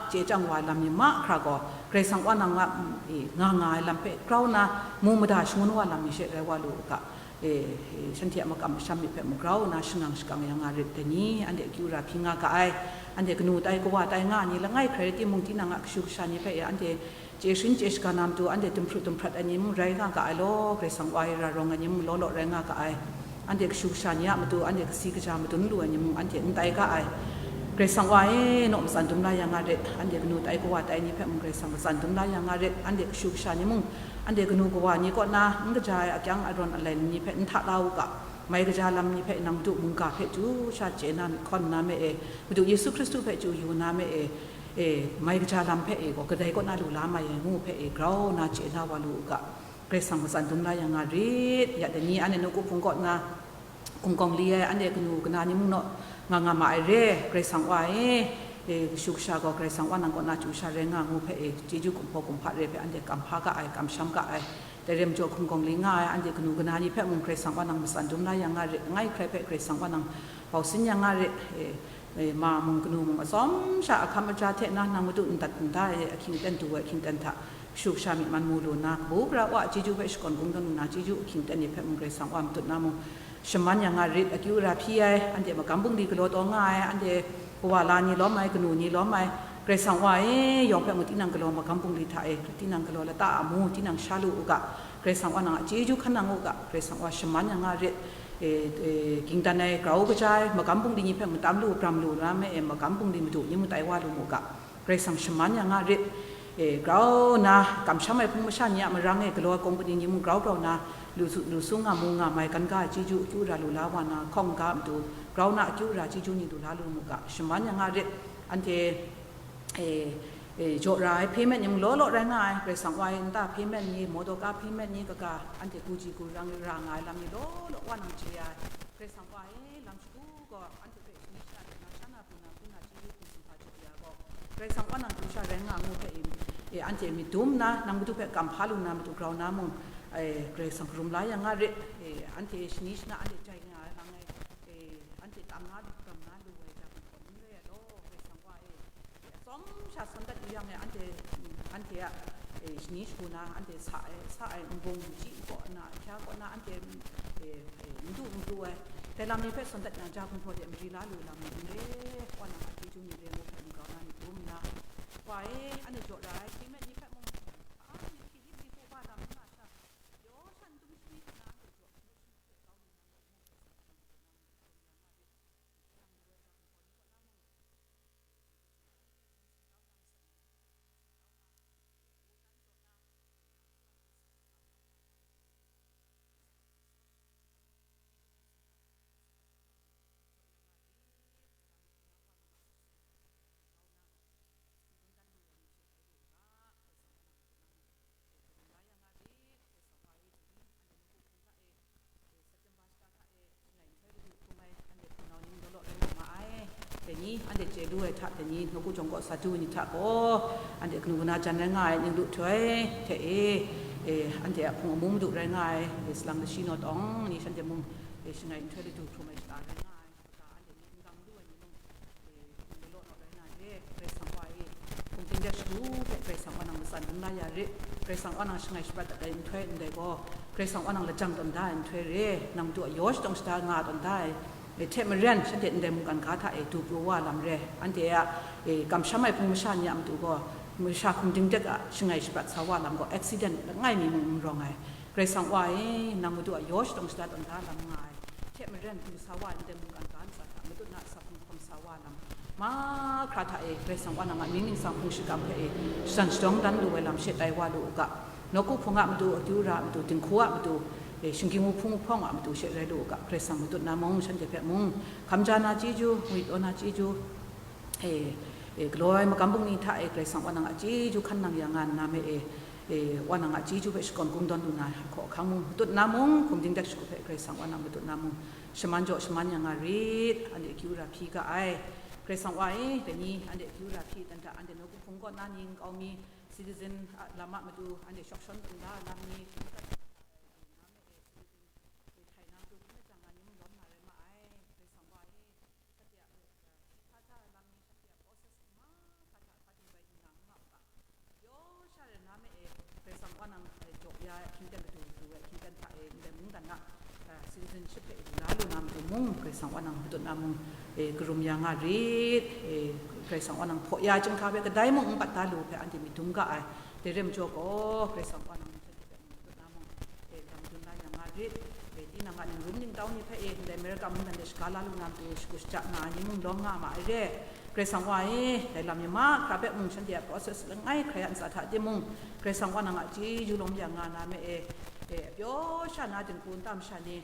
chye chyang wa ai lam ni mahkra gaw, Karai Kasang wa nang a, e, nga nga ai lam hpe grau na, mu mada shangun wa lam ni she rai wa lu u ga. E, e, shanhte a makam masham myit hpe mung grau nna shangang shakang ya nga rit, dai ni anhte akyu ara hpyi nga ga ai, anhte kanu tai kawa tai nga ai ni langai hkrai rai timung, tinang a kashu kasha ni hpe e anhte chye sharin chye shaga na matu, anhte dumhpru dumhprat ai ni mung rai nga ga ai law, Karai Kasang wa e ra rawng ai ni mung law law rai nga ga ai, anhte kashu kasha ni a matu, anhte kasi kaja madun lu ai ni mung anhte n tai ga ai. Karai Kasang wa e, naw matsan dum la ya nga rit, anhte kanu tai kawa tai ni hpe mung Karai Kasang matsan dum la ya nga rit, anhte kashu kasha ni mung, anhte kanu kawa ni kaw na n kaja ai akyang arawn alai ni hpe n hta la u ga, mai kaja lam ni hpe nang Madu mungga hpe chyu sha chye na myit hkawn na me e, Madu Yesu Hkristu hpe chyu yu na me e, e, mai kaja lam hpe e gaw kadai kaw na lu la mai ai ngu hpe e grau na chye na wa lu u ga, Karai Kasang matsan dum la ya nga rit. Ya dai ni anhte nawku hpung kaw na, hkungkawng li ai anhte kanu kana ni mung naw nga nga ma ai re, Karai Kasang wa e, e, kashu kasha gaw Karai Kasang wa nang kaw na chyu sha rai nga ngu hpe e, chyeju kumhpaw kumhpa re hpe anhte kam hpa ga ai, kamsham ga ai. Dai re majaw hkungkawng li nga ai anhte kanu kana ni hpe mung Karai Kasang wa nang matsan dum la ya nga re, langai hkrai hpe Karai Kasang wa nang bau sin ya nga re, e, e, ma mung kanu mung atsawm sha ahkam aja hte na nang Madu n dat n da ai ahkying aten du ai ahkying aten hta, kashu kasha myit man mu lu nna, kabu gara wa a chyeju hpe shakawn kungdawn lu na, chyeju ahkying aten ni hpe mung Karai Kasang wa matut na mung, shaman ya nga rit, akyu ara hpyi ai, anhte magam bungli galaw taw nga ai, anhte Kawa la ni lawm ai, kanu ni lawm ai, Karai Kasang Wa e, yawng hpe mung tinang galaw magam bungli hta e, tinang galaw lata a mu, tinang sha lu u ga, Karai Kasang Wa nang a chyeju hkan nang u ga, Karai Kasang Wa shaman ya nga rit, e, e, ging dan ai grau kaja ai, magam bungli ni hpe matam lu, bram lu na me e, magam bungli madu ni mung tai wa lu mu ga, Karai Kasang shaman ya nga rit, e, grau na, kamsham ai hpung masha ni a marang e, galaw ai kawng kani ni mung grau grau na, lu su, lu su nga mu nga mai, kan ga ai chyeju akyu ra lu la wa na, hkawng ga matu, grau na akyu ra chyeju ni lu la lu mu ga, shaman ya nga rit, anhte, e, e, jaw ra ai payment ni mung law law rai nga ai, Karai Kasang Wa e nta payment ni, motor car payment ni kaga, anhte guji gurang ra nga ai lam ni law law wa nang chye ai, Karai Kasang Wa e lam shagu gaw, anhte hpe shani shana de na sha na pru na pru na chyeju hpung sumhpa jaw ya gaw, Karai Kasang Wa nang du sha rai nga ngu hpe e, e, anhte myit dum na, nang madu hpe kam hpa lu na matu grau na mung, e, Karai Kasang karum la ya nga rit, e, anhte shani shana anhte jai nga ai lang e, e, anhte tam na lu, ram na lu ai ja hpung hpawn n re ai law, Karai Kasang Wa e, e, atsawm sha sawn dat yu yang e, anhte, anhte a, e, shani shagu na, anhte sa ai, sa ai nbung, machyi kaw na, ahkya kaw na, anhte, e, e, n du n pru ai, dai lam ni hpe sawn dat yang, ja hpung hpaw de mari la lu lam ni n re, Wa nang a chyeju ni re ngu hpe n grau na myit dum nna, Wa e, anhte jaw ra ai, payment ni hpe mung, a, ni hkying hkying ni hku wa lam n nga sha, pyaw shan dum shani hte na anhte jaw, n du shani hte kau ni nang gaw, nang gaw, nang gaw, nang gaw, nang gaw, Dai ni, anhte chye lu ai hta, dai ni, nawku jawng kaw sa du ai ni hta gaw, anhte kanu kana jan rai nga ai, ning lu htoi hte e, e, anhte a hpung amu madu rai nga ai, e, salang lashi naw tawng ni shanhte mung, e, shangai nhtoi ladu hkrum ai shata rai nga ai, kaga anhte ni n gang lu ai ni mung, e, n galaw naw rai na re, Karai Kasang Wa e, hpung ting de shagu hpe Karai Kasang Wa nang matsan dum la ya re, Karai Kasang Wa nang shangai shaprat dat ai nhtoi ndai gaw, Karai Kasang Wa nang lajang tawn da ai nhtoi re, nang matu a yaw shadawng shada nga tawn da ai, e, hte maren, shanhte ndai mungkan ga hta e du pru wa lam re, anhte a, e, kamsham ai hpung masha ni a matu gaw, masha hkum dingdek a shangai shaprat sa wa lam gaw, accident langai mi mung n rawng ai. Karai Kasang Wa e, nang matu a yaw shadawng shada tawn da lam nga ai, hte maren du sa wa ai ndai mungkan ga ntsa hta matut na a sa hpung hkawm sa wa lam, mahkra hta e, Karai Kasang Wa nang a mying ningsang hpung shingkang hpe e, shadan shadawng dan lu ai lam she tai wa lu u ga, nawku hpung a matu, akyu ra a matu, dinghku a matu, e, shinggyim wuhpung wuhpawng a matu she rai lu u ga, Karai Kasang matut na mung, shanhte hpe mung, hkam ja na chyeju, ngwit taw na chyeju, e, e, galaw ai magam bungli hta e, Karai Kasang Wa nang a chyeju hkan nang ya nga nna me e, e, Wa nang a chyeju hpe shakawn kungdawn lu na ai hkaw ahkang mung, matut na mung, hkum dingdek shagu hpe Karai Kasang Wa nang matut na mung, shaman jaw shaman ya nga rit, anhte akyu ra hpyi ga ai. Karai Kasang Wa e, dai ni, anhte akyu ra hpyi dan hta, anhte nawku hpung kaw na ni nkau mi, citizen a lam a matu, anhte shawk shawn tawn da lam ni, hkungga, e, na me e, citizen, e, htai na matu hkungga jang na ni mung lawm na rai ma ai, Karai Kasang Wa e, shanhte a, e, hpyi hkra hta lam ni, shanhte a process ni mahkra hta hpa tingbai nna n nga u ga, pyaw sha rai na me e, Karai Kasang Wa nang, e, jaw ya ai hkying ten matu du ai hkying ten hta e, ndai mungdan a, e, citizenship hpe du la lu na matu mung, Karai Kasang Wa nang matut na mung, e, karum ya nga rit, e, Karai Kasang Wa nang hpaw ya ai chyinghka hpe kadai mung n pat da lu hpe anhte myit dum ga ai, dai re majaw gaw, Karai Kasang Wa nang shanhte hpe mung matut na mung, e, lam dun la ya nga rit, e, tinang a ningrum ningtau ni hpe e, ndai America mungdan de shaga la lu na matu shagu shaja nga ai ni mung lawm nga ma ai re, Karai Kasang Wa e, dai lam ni mahkra hpe mung shanhte a process langai hkrai a ntsa hta timung, Karai Kasang Wa nang a chyeju lawm ya nga na me e, e, pyaw sha na dinghku nta masha ni,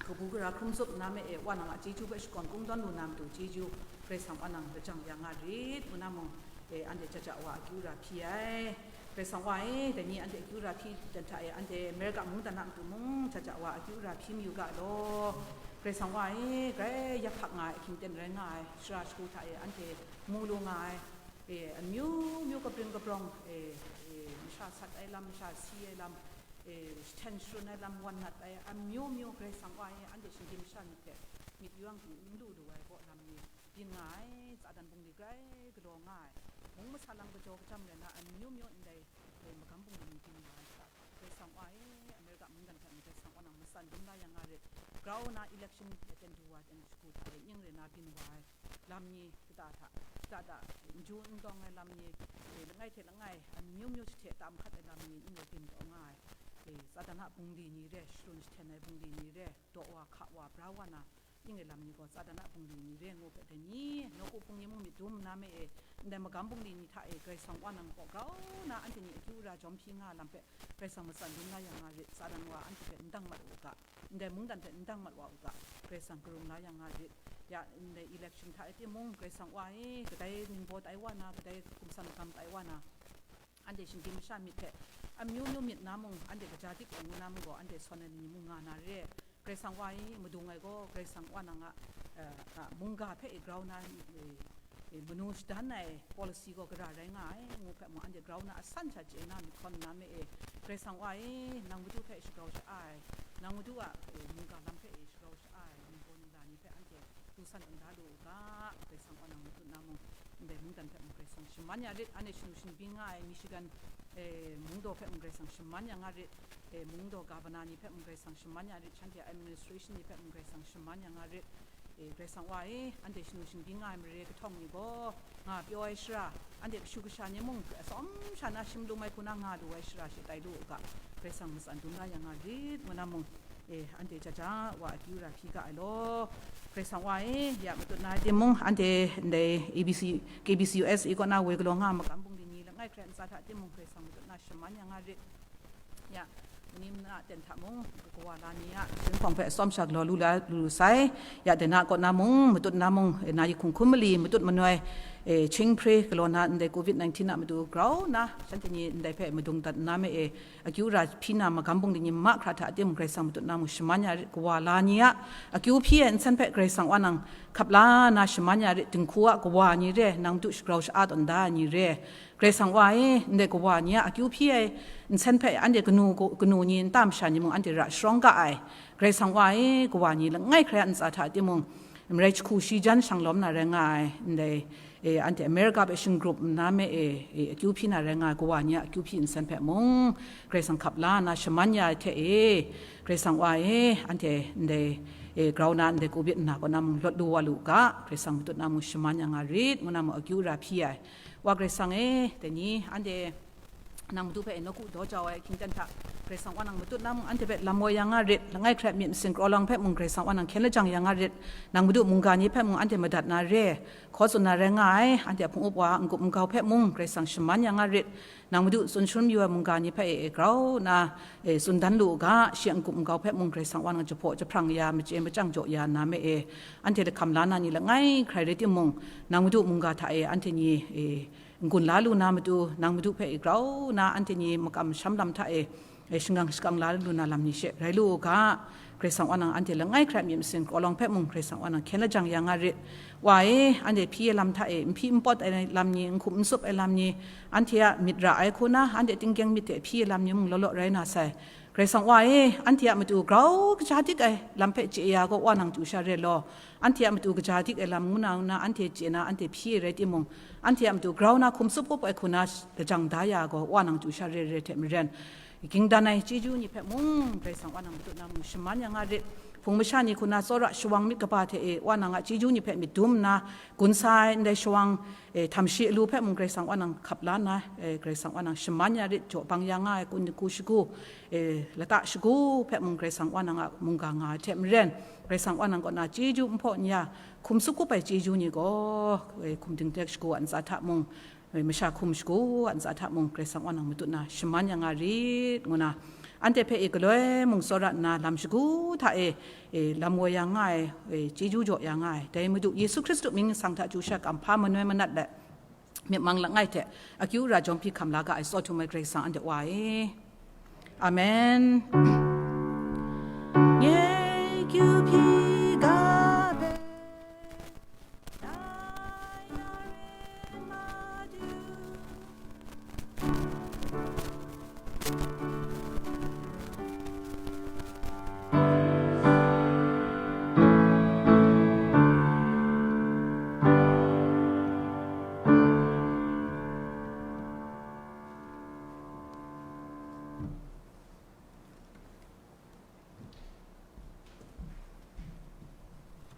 kabu gara hkrum tsup nna me e, Wa nang a chyeju hpe shakawn kungdawn lu na matu chyeju, Karai Kasang Wa nang lajang ya nga rit ngu na mung, e, anhte jaja wa akyu ra hpyi ai. Karai Kasang Wa e, dai ni anhte akyu ra hpyi dan hta e, anhte America mungdan a matu mung jaja wa akyu ra hpyi mayu ga law. Karai Kasang Wa e, grai yak hkak nga ai ahkying ten rai nga ai, shara shagu hta e, anhte mu lu nga ai, e, amyu myu kabring kabrawng, e, e, masha sat ai lam, masha si ai lam, e, jahten sharun ai lam, wan nat ai, amyu myu Karai Kasang Wa e, anhte shinggyim masha ni hte myit yawng hte n lu lu ai kaw lam ni byin nga ai, tsadan bungli grai galaw nga ai, mung masa lam kajaw kachyam rai na, amyu myu ndai, e, magam bungli ni byin nga ai, tsadan Karai Kasang wa e, America mungdan hta mung Karai Kasang wa nang matsan dum la ya nga rit. Grau na election ten du wa ten shagu hta e, ning rai na byin wa ai lam ni kata hta, kata hta, n ju n dawng ai lam ni, e, langai hte langai, amyu myu jahte tam hkat ai lam ni, ning rai byin taw nga ai. E, Satan a bungli ni re, sharun jahten ai bungli ni re, daw wa, hka wa, bra wa na, ning rai lam ni gaw, Satan a bungli ni re ngu hpe, dai ni, nawku hpung ni mung myit dum na me e, ndai magam bungli ni hta e, Karai Kasang wa nang gaw grau na, anhte ni akyu ra jawm hpyi nga lam hpe, Karai Kasang matsan dum la ya nga rit, Satan wa anhte hpe n dang mat u ga, ndai mungdan hpe n dang mat wa u ga, Karai Kasang karung la ya nga rit. Ya, ndai election hta e timung, Karai Kasang wa e, kadai ningbaw tai wa na, kadai hkum san magam tai wa na, anhte shinggyim masha myit hte, amyu myu myit na mung, anhte kaja dik ai ngu na mung gaw, anhte sawn ai ni mung nga na re. Karai Kasang wa e, madung ai gaw, Karai Kasang wa nang a, eh, a, mungga hpe e grau na, eh, e, manu shadan ai policy gaw gara rai nga ai, ngu hpe mung, anhte grau na asan sha chye na myit hkawn na me e, Karai Kasang wa e, nang Madu hpe shagrau sha-a ai, nang Madu a, e, mungga lam hpe e shagrau sha-a ai, ningbaw ningla ni hpe anhte du san tawn da lu u ga, Karai Kasang wa nang matut na mung, ndai mungdan hpe mung Karai Kasang shaman ya rit, anhte shanu shanbyin nga ai Michigan, e, mungdaw hpe mung Karai Kasang shaman ya nga rit, e, mungdaw governor ni hpe mung Karai Kasang shaman ya rit, shanhte administration ni hpe mung Karai Kasang shaman ya nga rit. E, Karai Kasang wa e, anhte shanu shangbyin nga ai mare kahtawng ni gaw, nga pyaw ai shara, anhte kashu kasha ni mung, atsawm sha na shim lum ai hku na nga lu ai shara she tai lu u ga, Karai Kasang matsan dum la ya nga rit, ngu na mung, e, anhte jaja wa akyu ra hpyi ga ai law. Karai Kasang wa e, ya matut na ai timung, anhte ndai A B C, K B C U S A kaw na woi galaw nga magam bungli ni langai hkrai ntsa hta timung, Karai Kasang matut na shaman ya nga rit. Ya, mani mana ten hta mung, kawa la ni a, jinghpawng hpe atsawm sha galaw lu la lu sai. Ya, dai na kaw na mung, matut na mung, e, na yahkung hkum mali, matut manoi, e, chyinghpre galaw na, ndai covid nineteen a matu grau na, shanhte ni ndai hpe madung dat nna me e, akyu ra hpyi na magam bungli ni mahkra hta a timung Karai Kasang matut na mung shaman ya rit, kawa la ni a, akyu hpyi ai nsen hpe Karai Kasang wa nang hkap la na shaman ya rit, dinghku a kawa ni re, nang matu shagrau sha-a tawn da ai ni re, Karai Kasang wa e, ndai kawa ni a akyu hpyi ai nsen hpe anhte kanu, kanu ni nta masha ni mung anhte ra sharawng ga ai. Karai Kasang wa e, kawa ni langai hkrai a ntsa hta timung, marai jahku shi jan shang lawm na rai nga ai, ndai, e, anhte America hpe shinggrup nna me e, e, akyu hpyi na rai nga ai, kawa ni a akyu hpyi nsen hpe mung, Karai Kasang hkap la na shaman ya ai hte e, Karai Kasang wa e, anhte ndai, e, grau na ndai covid nna kaw na mung lawt lu wa lu ga, Karai Kasang matut na mung shaman ya nga rit, ngu na mung akyu ra hpyi ai. Wa Karai Kasang e, dai ni, anhte nang madu hpe nawku daw jau ai hkying ten hta, Karai Kasang wa nang matut na mung, anhte hpe lam woi ya nga rit, langai hkrai myit masin kraw lawng hpe mung, Karai Kasang wa nang hkyen lajang ya nga rit, nang madu mungga ni hpe mung, anhte madat na re, hkaw tsun na rai nga ai, anhte a hpung up wa a n-gup n-gau hpe mung, Karai Kasang shaman ya nga rit, nang madu tsun shangun yu ai mungga ni hpe e, e grau na, e, tsun dan lu u ga, shi a n-gup n-gau hpe mung, Karai Kasang wa nang jahpaw jahprang ya, machye machyang jaw ya nna me e, anhte lahkam la na ni langai hkrai rai timung, nang madu mungga hta e, anhte ni, e, n-gun la lu na matu, nang madu hpe e grau na anhte ni makam masham lam hta e, e, shingkang shakang la lu na lam ni she rai lu u ga, Karai Kasang wa nang anhte langai hkrai myit masin kraw lawng hpe mung Karai Kasang wa nang hkyen lajang ya nga rit. Wa e, anhte hpyi ai lam hta e, n hpyi n pawt ai lam ni, n hkum n tsup ai lam ni, anhte a myit ra ai hku na, anhte tinggyeng myit hte hpyi ai lam ni mung law law rai na sai. Karai Kasang wa e, anhte a matu grau kaja dik ai lam hpe chye ya gaw, wa nang chyu sha re law. Anhte a matu kaja dik ai lam ngu na ngu na anhte chye na anhte hpyi ai rai timung, anhte a matu grau na hkum tsup up ai hku na lajang da ya gaw, wa nang chyu sha re re hte maren, ging dan ai chyeju ni hpe mung, Karai Kasang wa nang matut na mung shaman ya nga rit. Hpung masha ni hku na tsawra shawang myit kaba hte e, wa nang a chyeju ni hpe myit dum nna, gun sa ai ndai shawang, e, htam shi alu hpe mung Karai Kasang wa nang hkap la nna, e, Karai Kasang wa nang shaman ya rit, jaw bang ya nga ai kun, ku shagu, e, lata shagu hpe mung Karai Kasang wa nang a mungga nga ai hte maren, Karai Kasang wa nang kaw na chyeju nhpaw n ya, hkum tsup up ai chyeju ni gaw, e, hkum dingdek shagu a ntsa hta mung, e, masha hkum shagu a ntsa hta mung, Karai Kasang wa nang matut na shaman ya nga rit, ngu na, anhte hpe e galoi mung tsawra nna lam shagu hta e, e, lam woi ya nga ai, e, chyeju jaw ya nga ai, dai Madu Yesu Hkristu mying nsang hta chyu sha kamhpa manoi manat let, myit mang langai hte akyu ra jawm hpyi hkam la ga ai, tsaw htum ai Karai Kasang anhte Wa e. Amen. Nye kyu hpyi ga hpe, dai na rin Madu.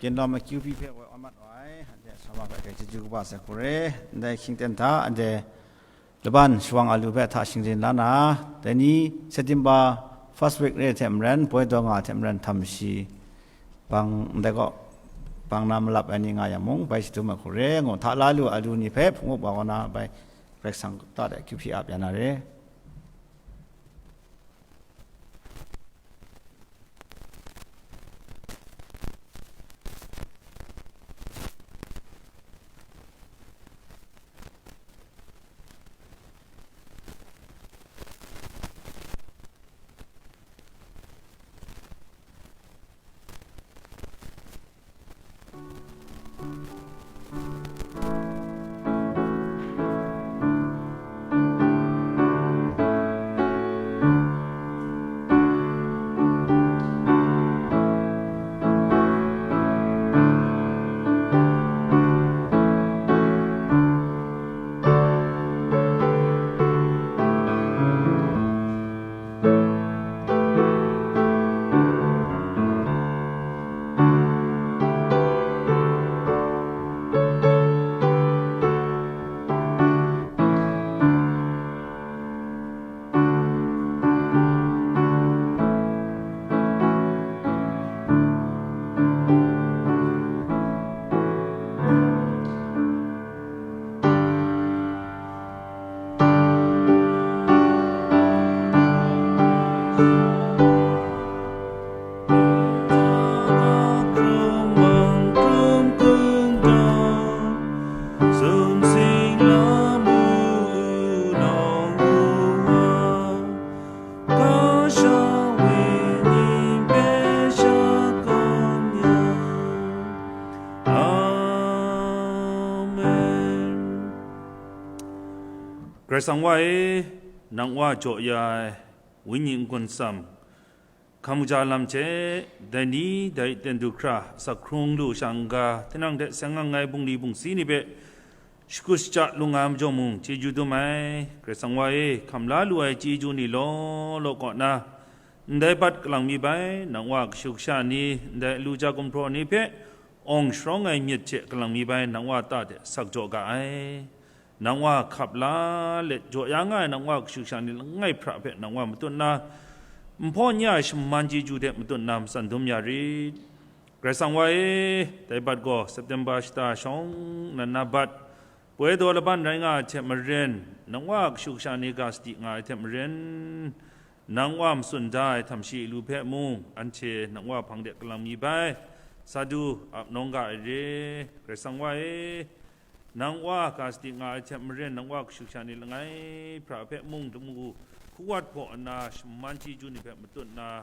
Yin lawm akyu hpe woi amat ai, anhte sa ma hpe chyeju kaba sai hku re. Ndai hkying ten hta, anhte laban shawang alu hpe hta shingrin la na, dai ni September first week re hte maren, poi daw nga hte maren htam shi bang ndai kaw, bang na malap ai ni nga yang mung, bai shadum ai hku re, ngu hta la lu alu ni hpe hpung up wa kaw na, bai Karai Kasang ta de akyu hpyi ap ya na re. Amen. Karai Kasang wa e, nang wa jaw ya ai Wenyi n-gun atsam, hkam kaja lam hte, dai ni, dai ten du hkra, asak hkrung lu sha n-ga, tinang hte seng ang ai bungli bungsi ni hpe, shakut shaja lu nga ai majaw mung, chyeju dum ai. Karai Kasang wa e, hkam la lu ai chyeju ni law law kaw na, ndai bat kalang mi bai, nang wa kashu kasha ni, ndai alu ja gumhpraw ni hpe, awng sharawng ai myit hte kalang mi bai, nang wa ta de asak jaw ga ai. Nang wa hkap la let jaw ya nga ai nang wa kashu kasha ni langai hpra hpe nang wa matut na, nhpaw n ya ai shaman chyeju hte matut na matsan dum ya rit. Karai Kasang wa e, dai bat gaw September shata shawng nnan na bat, poi daw laban rai nga ai hte maren, nang wa kashu kasha ni ga sadi nga ai hte maren, nang wa matsun da ai htam shi lu hpe mung, anhte nang wa hpang de kalang mi bai, sa du ap nawng ga ai re. Karai Kasang wa e, nang wa ga sadi nga ai hte maren, nang wa kashu kasha ni langai hpra hpe mung lamu hkuwat hpaw nna shaman chyeju ni hpe matut nna,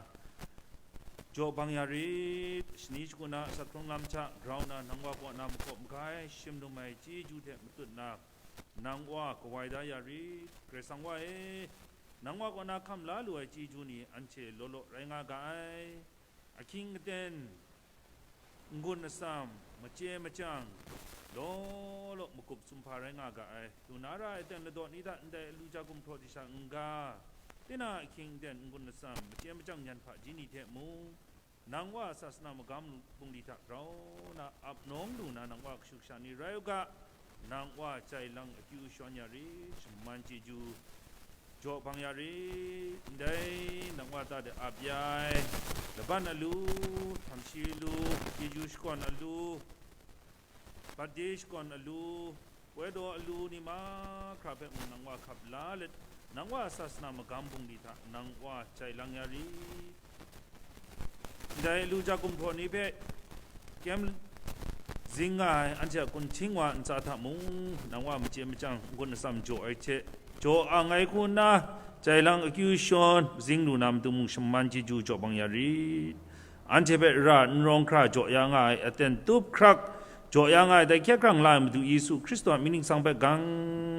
jaw bang ya rit. Shani shagu na asak hkrung lam hta grau nna, nang wa kaw na makawp magai shim lum ai chyeju hte matut nna, nang wa kawai da ya rit. Karai Kasang wa e, nang wa kaw na hkam la lu ai chyeju ni anhte law law rai nga ga ai. Ahkying aten, n-gun atsam, machye machyang, law law magup sumhpa rai nga ga ai. Lu na ra ai aten ladaw ni hta ndai alu ja gumhpraw di sha n-ga, tinang ahkying aten n-gun atsam, machye machyang nyan hpaji ni hte mung, nang wa sasana magam bungli hta grau na ap nawng lu na, nang wa kashu kasha ni rai u ga, nang wa jai lang akyu shon ya rit, shaman chyeju jaw bang ya rit, ndai nang wa ta de ap ya ai, laban alu, htam shi alu, chyeju shakawn alu, birthday shakawn alu, poi daw alu ni mahkra hpe mung nang wa hkap la let, nang wa sasana magam bungli hta nang wa jai lang ya rit. Ndai alu ja gumhpraw ni hpe kyem zing nga ai anhte a kunhting wa ntsa hta mung, nang wa machye machyang n-gun atsam jaw ai hte, jaw ang ai hku nna, jai lang akyu shawn, zing lu na matu mung shaman chyeju jaw bang ya rit. Anhte hpe ra n rawng hkra jaw ya nga ai, aten tup hkrak jaw ya nga ai, dai hkye hkrang la ai Madu Yesu Hkristu a mying ningsang hpe gang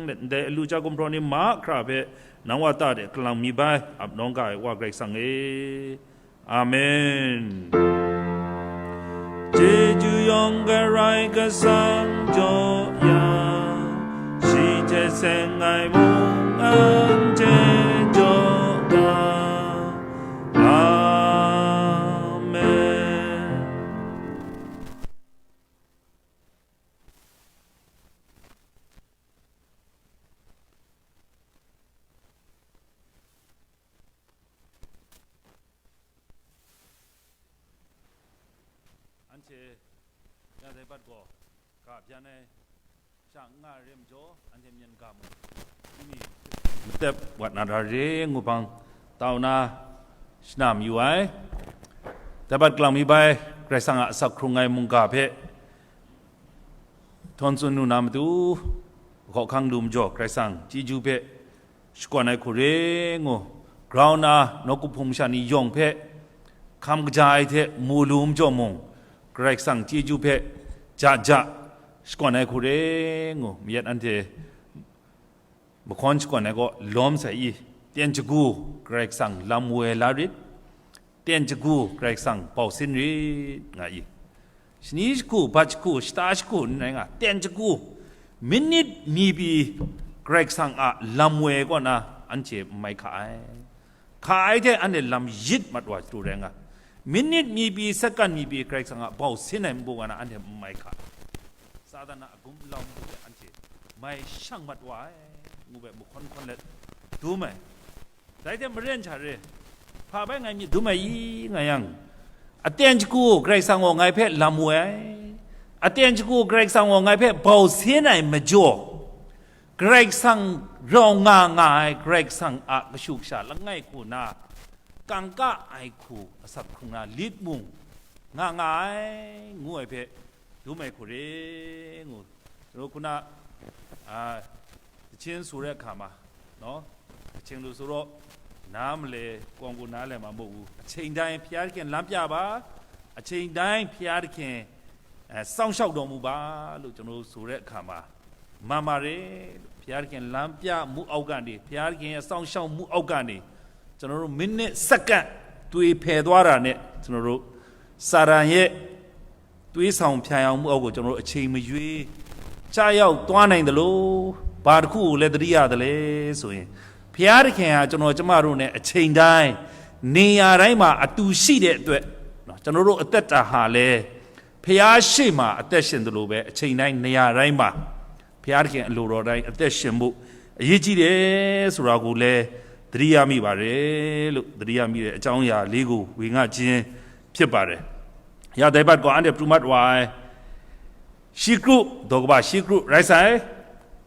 let, ndai alu ja gumhpraw ni mahkra hpe nang wa ta de kalang mi bai, ap nawng ga ai Wa Karai Kasang e. Amen. Chyeju yawng Karai Kasang jaw ya, shi hte seng ai mung anhte jaw ga. Amen. Anhte ya dai bat gaw ga byan ai sha n nga ai re majaw, anhte myen ga mu, ni matep wat na ra re ngu hpang, tau na shana mayu ai. Dai bat kalang mi bai, Karai Kasang a asak hkrung ai mungga hpe htawn tsun lu na matu, hkaw hkang lu majaw, Karai Kasang chyeju hpe shakawn ai hku re ngu, grau na nawku hpung masha ni yawng hpe hkam kaja ai hte mu lu majaw mung, Karai Kasang chyeju hpe ja ja shakawn ai hku re ngu, mayat anhte mahkawn shakawn ai kaw lawm sai i, ten shagu Karai Kasang lam woi la rit, ten shagu Karai Kasang bau sin rit nga i, shani shagu, bat shagu, shata shagu n rai nga, ten shagu, minit mi pyi Karai Kasang a lam woi kaw na anhte n mai hka ai. Hka ai hte anhte lam yit mat wa chyalu rai nga, minit mi pyi, sekan mi pyi Karai Kasang a bau sin ai npu wa na anhte n mai hka. Satan a agum lau npu hte anhte mai shang mat wa ai, ngu bai mahkawn hkawn let dum ai. Dai hte maren sha re, hpa bai ngai myit dum ai i, nga yang, aten shagu Karai Kasang gaw ngai hpe lam woi ai, aten shagu Karai Kasang gaw ngai hpe bau sin ai majaw, Karai Kasang rau nga nga ai, Karai Kasang a kashu kasha langai hku na, kangka ai hku asak hkrung na lit mung nga nga ai, ngu ai hpe dum ai hku re ngu, ro hku na, a, kachin su re hka ma, no? Kaching lu su raw, na male kawng ku na le ma mu u, aching dai hpya hkyen lam pya ba, aching dai hpya hkyen, eh, sawng shau daw mu ba lu, chanu su re hka ma, ma ma re, hpya hkyen lam pya mu au ga ni, hpya hkyen sawng shau mu au ga ni, chanu minit sakan twi hpe dwa ra ne, chanu Satan ye twi sawng hpya yang mu au gaw, chanu aching mayui cha yau twa nai dalo, ba hku le dri ya dale, su yin, hpya hkyen a chanu chama ru ne aching dai ni ya rai ma atu shi de twe, chanu atet ta ha le, hpya shi ma atet shin dalo be aching dai ni ya rai ma, hpya hkyen a lu raw dai atet shin bu ayi ji de, sura gu le dri ya mi ba re lu, dri ya mi de achang ya li gu wi nga jin hpyit ba re. Ya dai bat gaw anhte pru mat wa ai, shi kru, daw kaba shi kru rai sai,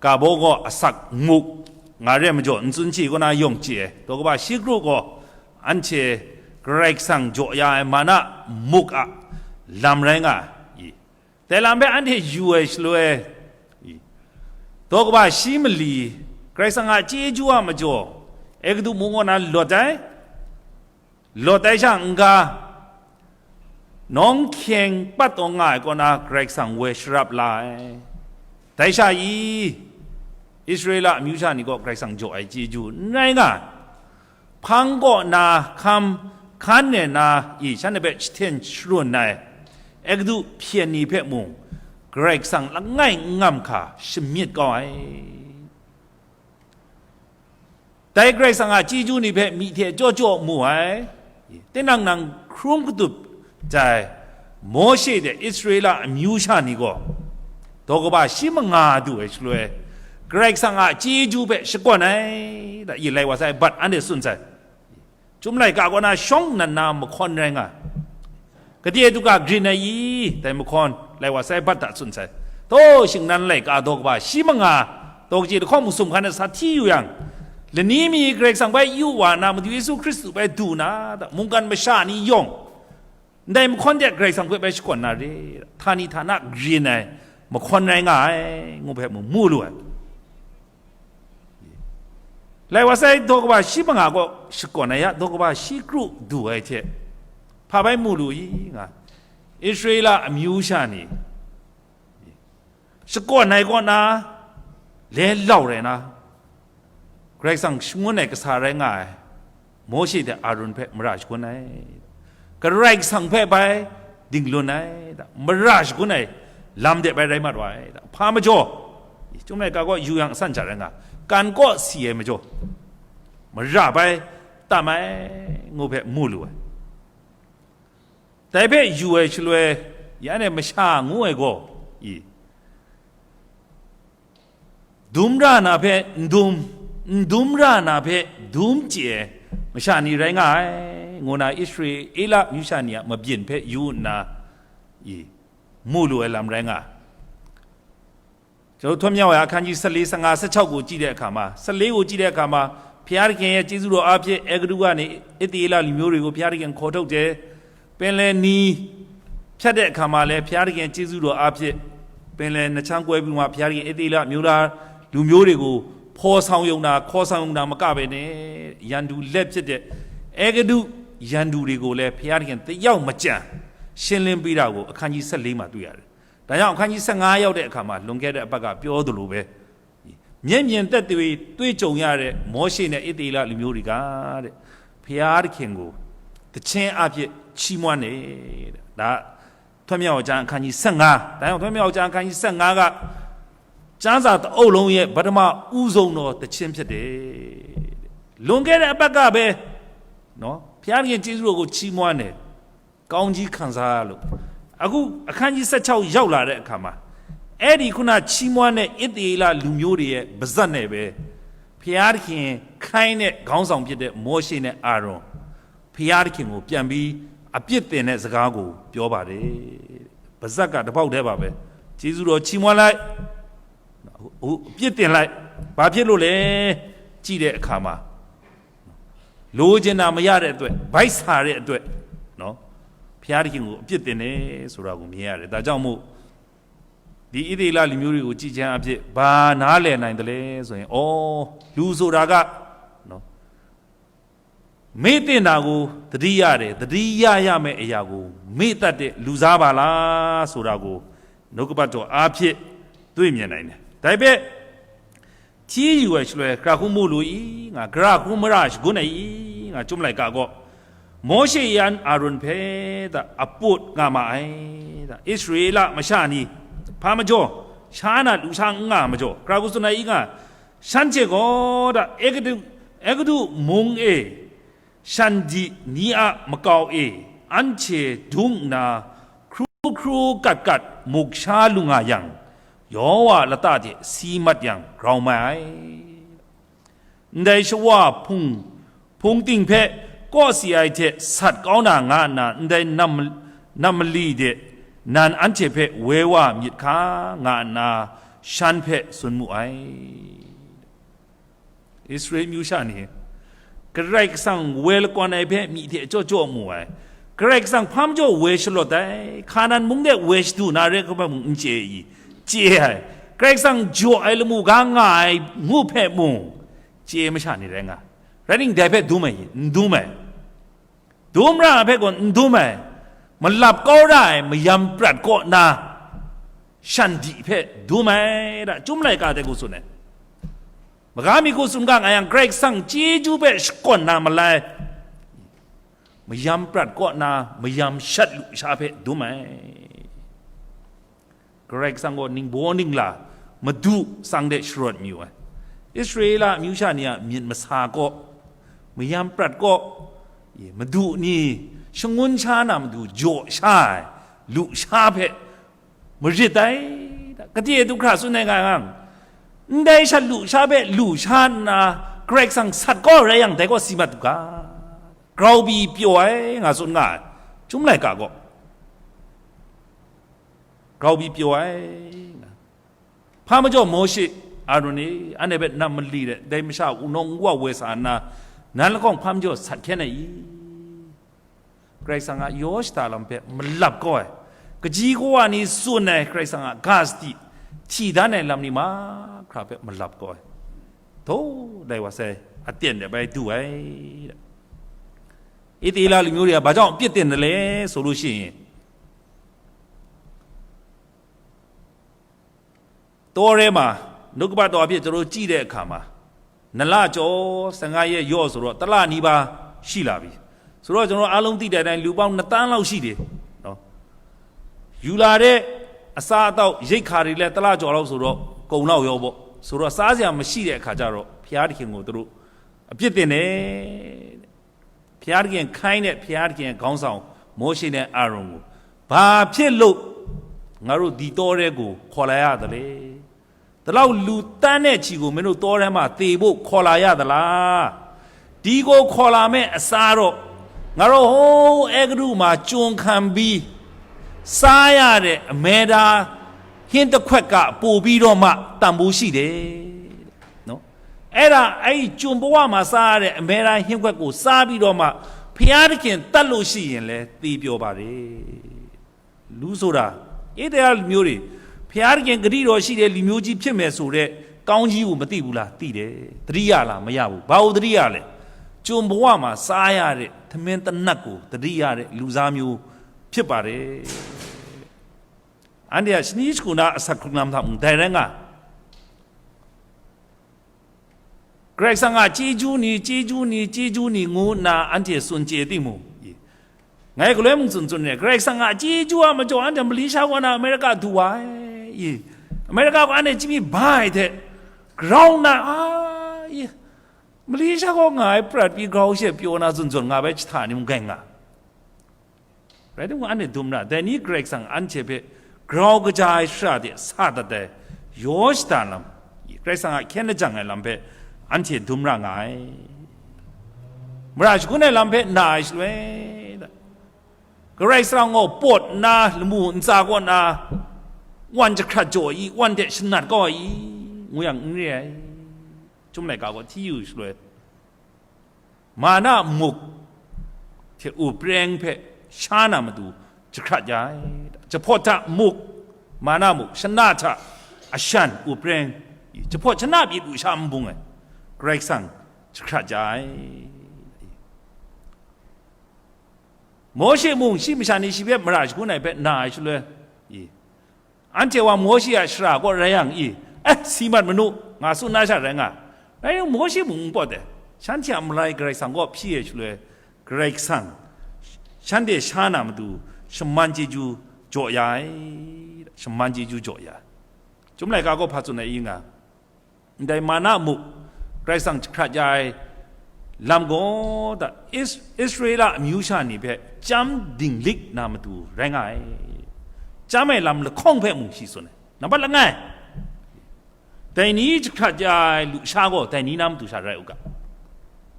ga baw gaw asak muk nga re majaw, n tsun shi kaw na yawng chye ai, daw kaba shi kru gaw anhte Karai Kasang jaw ya ai mana muk a lam rai nga ai. Dai lam hpe anhte yu ai shaloi, daw kaba shi mali, Karai Kasang a chyeju a majaw, Egutu mung kaw na lawt ai, lawt ai sha n-ga, nawng hkyeng pat taw nga ai kaw na Karai Kasang woi sharap la ai. Dai sha i, Israela amyu sha ni gaw Karai Kasang jaw ai chyeju n rai nga ai. Hpang kaw na hkam hkan re na i, shan hpe jahten sharun ai, Egutu hpyen ni hpe mung, Karai Kasang langai n ngam hka shamyit kau ai. Dai Karai Kasang a chyeju ni hpe myi hte jaw jaw mu ai, tinang nang hkrum katup jai, Mawshe hte Israela amyu sha ni gaw, daw kaba shi manga du ai shaloi, Karai Kasang a chyeju hpe shakawn ai, da, i lai wa sai, bat anhte tsun sai. Chyum laika kaw na shawng nnan na mahkawn rai nga ai. Gade du ga grin ai i, dai mahkawn, lai wa sai, bat da tsun sai. Taw, shingnan laika daw kaba shi manga, daw kaji lahkawng masum hkan na sa hti yu yang, lani mi Karai Kasang bai yu wa na, Madu Yesu Hkristu bai du na, da, mungkan masha ni yawng, ndai mahkawn de Karai Kasang hpe bai shakawn na re, htani htana grin ai mahkawn rai nga ai, ngu hpe mu, mu lu ai. Lai wa sai, daw kaba shi manga gaw shakawn ai ya, daw kaba shi kru du ai hte, hpa bai mu lu i nga, Israela amyu sha ni, shakawn ai kaw na, le lau rai na, Karai Kasang shangun ai kasa rai nga ai, Mawshe hte Arun hpe mara shagun ai, Karai Kasang hpe bai dinglun ai, da, mara shagun ai lam de bai rai mat wa ai, da, hpa majaw, Chyum laika gaw yu yang asan hta rai nga, kan kaw si ai majaw, mara bai tam ai, ngu hpe mu lu ai. Dai hpe yu ai shaloi, ya ne masha ngu ai gaw, i, dum ra na hpe n dum, n dum ra na hpe dum chye ai masha ni rai nga ai, ngu na Israela masha ni a mabyin hpe yu nna, mu lu ai lam rai nga. ကျွန်တော်ထွတ်မြောက်ရာအခန်းကြီးဆယ့်လေး၊ ဆယ့်ငါး၊ ဆယ့်ခြောက်ကိုကြည့်တဲ့အခါမှာ၊ ဆယ့်လေးကိုကြည့်တဲ့အခါမှာ၊ ဘုရားသခင်ရဲ့ကျေးဇူးတော်အားဖြင့်၊ အဲဂုတ္တုကနေ အစ်သရေလလူမျိုးတွေကို ဘုရားသခင်ခေါ်ထုတ်တယ်။ ပင်လယ်နီဖြတ်တဲ့အခါမှာလည်း၊ ဘုရားသခင်ကျေးဇူးတော်အားဖြင့်၊ ပင်လယ်နှစ်ချမ်းကွဲပြီးမှ၊ ဘုရားသခင် အစ်သရေလမျိုးသားလူမျိုးတွေကို ဖော်ဆောင်ရုံသာ၊ ခေါ်ဆောင်ရုံသာမကဘဲနဲ့၊ ရန်သူလက်ဖြစ်တဲ့ အဲဂုတ္တုရန်သူတွေကိုလည်း ဘုရားသခင် တယောက်မကျန် ရှင်းလင်းပေးတာကို အခန်းကြီးဆယ့်လေးမှာ တွေ့ရတယ်။ ဒါကြောင့် အခန်းကြီးဆယ့်ငါရောက်တဲ့အခါမှာ လွန်ခဲ့တဲ့အပတ်ကပြောသလိုပဲ၊ မျက်မြင်သက်သေတွေ့ကြုံရတဲ့ မောရှေနဲ့ အစ်သရေလလူမျိုးတွေကတဲ့၊ ဘုရားသခင်ကို သီချင်းအဖြစ်ချီးမွမ်းတယ်တဲ့။ ဒါ ထွတ်မြောက်ကျမ်း အခန်းကြီးဆယ့်ငါ၊ ဒါကြောင့် ထွတ်မြောက်ကျမ်း အခန်းကြီးဆယ့်ငါက ကျမ်းစာတစ်အုပ်လုံးရဲ့ ပထမဦးဆုံးသောသီချင်းဖြစ်တယ်တဲ့။ လွန်ခဲ့တဲ့အပတ်ကပဲ၊ နော်၊ ဘုရားသခင်ကျေးဇူးတော်ကိုချီးမွမ်းတယ်။ ကောင်းကြီးခံစားရလို့။ အခုအခန်းကြီးဆယ့်ခြောက်ရောက်လာတဲ့အခါမှာ၊ အဲ့ဒီခုနချီးမွမ်းတဲ့ အစ်သရေလလူမျိုးတွေရဲ့ပါးစပ်နဲ့ပဲ၊ ဘုရားသခင်ခိုင်းတဲ့ခေါင်းဆောင်ဖြစ်တဲ့ မောရှေနဲ့အာရုန်၊ ဘုရားသခင်ကိုပြန်ပြီး အပြစ်တင်တဲ့စကားကိုပြောပါတယ်။ ပါးစပ်ကတပေါက်တည်းပါပဲ။ ကျေးဇူးတော်ချီးမွမ်းလိုက်၊ ဟို အပြစ်တင်လိုက်။ ဘာဖြစ်လို့လဲကြည့်တဲ့အခါမှာ၊ လိုချင်တာမရတဲ့အတွက်၊ ဗိုက်ဆာတဲ့အတွက်၊ နော်၊ ဘုရားသခင်ကိုအပြစ်တင်တယ်ဆိုတာကိုမြင်ရတယ်။ ဒါကြောင့်မို့၊ ဒီအစ်သရေလလူမျိုးတွေကိုကြည့်ခြင်းအဖြစ် ဘာနားလည်နိုင်သလဲဆိုရင်၊ အော်၊ လူဆိုတာက၊ နော်၊ မေ့သင့်တာကိုသတိရတယ်။ သတိရရမယ့်အရာကို မေ့တတ်တဲ့လူစားပါလားဆိုတာကို နှုတ်ကပတ်တော်အားဖြင့် တွေ့မြင်နိုင်တယ်။ ဒါပေမဲ့၊ ထီးယူဝဲရှလွဲ ကြရာ်ခုမူလူအီ ငါ၊ ကြရာ်ခုမရရှ်ဂုဏ်အီ ငါ၊ จุ่มไหล่กาก็ မောရှေယန်အာရုန်ဖဲ တာ အပုတ်ငါမအိုင်၊ တာ อิสราเอลမชาနီ ဖမ်းမကျော် ရှားနာလူစားငါမကျော် ကြရာ်ခုစွန်အီ ငါ၊ ရှန်ချေကော တာ အဲဂတု၊ အဲဂတုမုံအေ ရှန်ဒီနီအမကောက်အေ အန်ချေဒုံနာ ခရူခရူကတ်ကတ် မုတ်ရှာလူငါယံ၊ ယောဝလတတဲ့ စီမတ်ယံ ကြောင်မအိုင်။ န်ဒဲရှဝဖုံဖုံတင်ဖဲ ကော့စီအိုက်ထဲ ဆတ်ကောင်းနာငါနာ န်ဒဲနမ်နမ်မလီတဲ့ နန်အန်ချေဖဲ ဝဲဝါမြစ်ခါငါနာ ရှန်ဖဲစွန်မူအိုင်။ อิสราเอลမျိုးชาตินี่ กระไรกระสังเวลกวนไอเพ่มีเทจ่อจ่อหมู่ไอกระไรกระสังพามจ่อเวชลดไอคานันมุงเดเวชดูนาเรกก็แบบมึงเจอีเจไอกระไรกระสังจ่อไอละหมู่กางายงูเพ่หมู่เจไม่ชาตินี่แรงอ่ะไรนิ่งได้เพ่ดูไหมดูไหม ဒုံမရအဖက်ကိုဒုံမဲမလပ်ကောရအိုင် မယံပြတ်ကောနာ ရှန်ဒီဖက်ဒုံမဲဒါ จุ่มไหล่กาแต่ကိုစွန်နေမဂါမီကိုစွန်ကငါယံ ကြိုက်ဆန့်ကျေးဇူးပဲရှကွန်နာမလဲမယံပြတ်ကောနာ မယံရှတ်လူရှာဖက်ဒုံမဲ กระไรกระสังก็นิ่งโบนิ่งลามาดูสังเดชรอดมิวไออิสราเอลมิวชาเนี่ยมีมาซาก็มายามปรัดก็มาดูนี่ชงุนชานามาดูโจชาลุชาเพมาริดไอกระเดียดูคราสุนในงานงได้ชาลุชาเพลุชานา กระไรกระสังสัตว์ก็อะไรอย่างแต่ก็สีมาตุกาเราบีเปียวไองาสุนงาจุ่มไหลกาก็ กราวบีเปียวไอพระมาจ่อโมเชอาโรเนอันนี้เป็นนำมันลีเลยได้ไม่ชาอุนงว่าเวสานานั้นแล้วก็พระมาจ่อสัตว์แค่ไหนอีกรายสังอายอชตาลำเปะมันหลับก้อยกะจีกว่านี้ส่วนไหนใครสังอากาสติที่ด้านในลำนี้มาครับเปะมันหลับก้อยโธ่ได้ว่าใส่อเตียนเดี๋ยวไปดูไอ้อิตีลาลิมิวเรียบาจ่องเปียเตียนนั่นเลยโซลูชิน တောထဲမှာနှုတ်ကပတ်တော်အဖြစ်ကျွန်တော်တို့ကြည့်တဲ့အခါမှာနှစ်လကျော်ဆယ့်ငါးရက်ရော့ဆိုတော့တစ်လနီးပါးရှိလာပြီဆိုတော့ကျွန်တော်အားလုံးသိတဲ့အတိုင်းလူပေါင်းနှစ်သန်းလောက်ရှိတယ်နော်ယူလာတဲ့အစားအသောက်ရိက္ခာတွေလည်းတစ်လကျော်လောက်ဆိုတော့ကုန်လောက်ရောပေါ့ဆိုတော့စားစရာမရှိတဲ့အခါကျတော့ဘုရားသခင်ကိုသူတို့အပြစ်တင်တယ် ဘုရားသခင်ခိုင်းတဲ့ဘုရားသခင်ခေါင်းဆောင်မောရှေနဲ့အာရုန်ကိုဘာဖြစ်လို့ငါတို့ဒီတောထဲကိုခေါ်လာရသလဲဒီလောက်လူတန်းနဲ့ချီကိုမင်းတို့တောထဲမှာသေဖို့ခေါ်လာရသလားဒီကိုခေါ်လာမဲ့အစားတော့ငါတို့ဟိုးအဲဂရုမှာကျွန်ခံပြီး စားရတဲ့အမဲသားဟင်းတစ်ခွက်ကပိုပြီးတော့မှတန်ဖိုးရှိတယ်နော်အဲ့ဒါအဲ့ဒီကျွန်ဘဝမှာစားရတဲ့အမဲသားဟင်းခွက်ကိုစားပြီးတော့မှဖျားသခင်တတ်လို့ရှိရင်လည်းသေပြောပါတယ်လူဆိုတာအေးတရားလူမျိုးတွေဖျားသခင်ဂတိတော်ရှိတဲ့လူမျိုးကြီးဖြစ်မယ်ဆိုတဲ့ကောင်းကြီးကိုမသိဘူးလားသိတယ်သတိရလားမရဘူးဘာလို့သတိရလဲကျွန်ဘဝမှာစားရတဲ့သမင်းတနတ်ကိုသတိရတဲ့လူစားမျိုးဖြစ်ပါတယ်။ အန်ဒီယရှနီးချူနာအဆက်ခုနမ်သမ်ဒိုင်ရငါဂရိတ်ဆန်ကជីဂျူနီជីဂျူနီជីဂျူနီငူနာအန်တီစွန်ကျေတိမူငါကလွဲမှုစွန်စွန်နဲ့ဂရိတ်ဆန်ကအជីဂျူအမကြော်အန်တီမလေးရှားကနာအမေရိကဒူဝါအမေရိကကအန်တီကြီးပြီးဘိုင်တဲ့ ground နာအာမလေးရှားကငါပြတ်ပြီး ground ရှေ့ပြောနာစွန်စွန်ငါပဲချထားနေမှုဂိုင်ငါ Right? Wan e dumra. Dai ni Karai Kasang anhte hpe grau kaja ai shara de sa dat ai yaw shada lam, Karai Kasang a hkyen lajang ai lam hpe anhte dum ra nga ai. Mara shagun ai lam hpe na ai shaloi, Karai Kasang gaw pawt nna lamu ntsa kaw na wan jahkrat jaw ai i, wan de shanat kau ai i, ngu yang n re ai. Chyum laika gaw hti yu shaloi, Mana muk hte u preng hpe sha na matu jahkrat ya ai. Jahpawt hta muk, mana muk, shana hta ashan u preng, jahpawt shana pyi du sha nbung ai, Karai Kasang jahkrat ya ai. Mawshe mung shi masha ni shi hpe mara shagun ai hpe na ai shaloi, Anhte wa Mawshe a shara kaw rai yang i, eh, si mat manu, nga tsun na sha rai nga. Rai yang Mawshe mung n pawt ai. Shanhte a malai Karai Kasang kaw hpyi ai shaloi, Karai Kasang shanhte sha na matu shaman chyeju jaw ya ai, shaman chyeju jaw ya ai. Chyum laika gaw hpa tsun ai i nga. Ndai mana muk, Karai Kasang jahkrat ya ai lam gaw, da Is-, Israela amyu sha ni hpe chyam dinglik na matu rai nga ai. Chyam ai lam lahkawng hpe mung shi tsun ai. Nambat langai, dai ni jahkrat ya ai lusha gaw dai ni na matu sha rai u ga.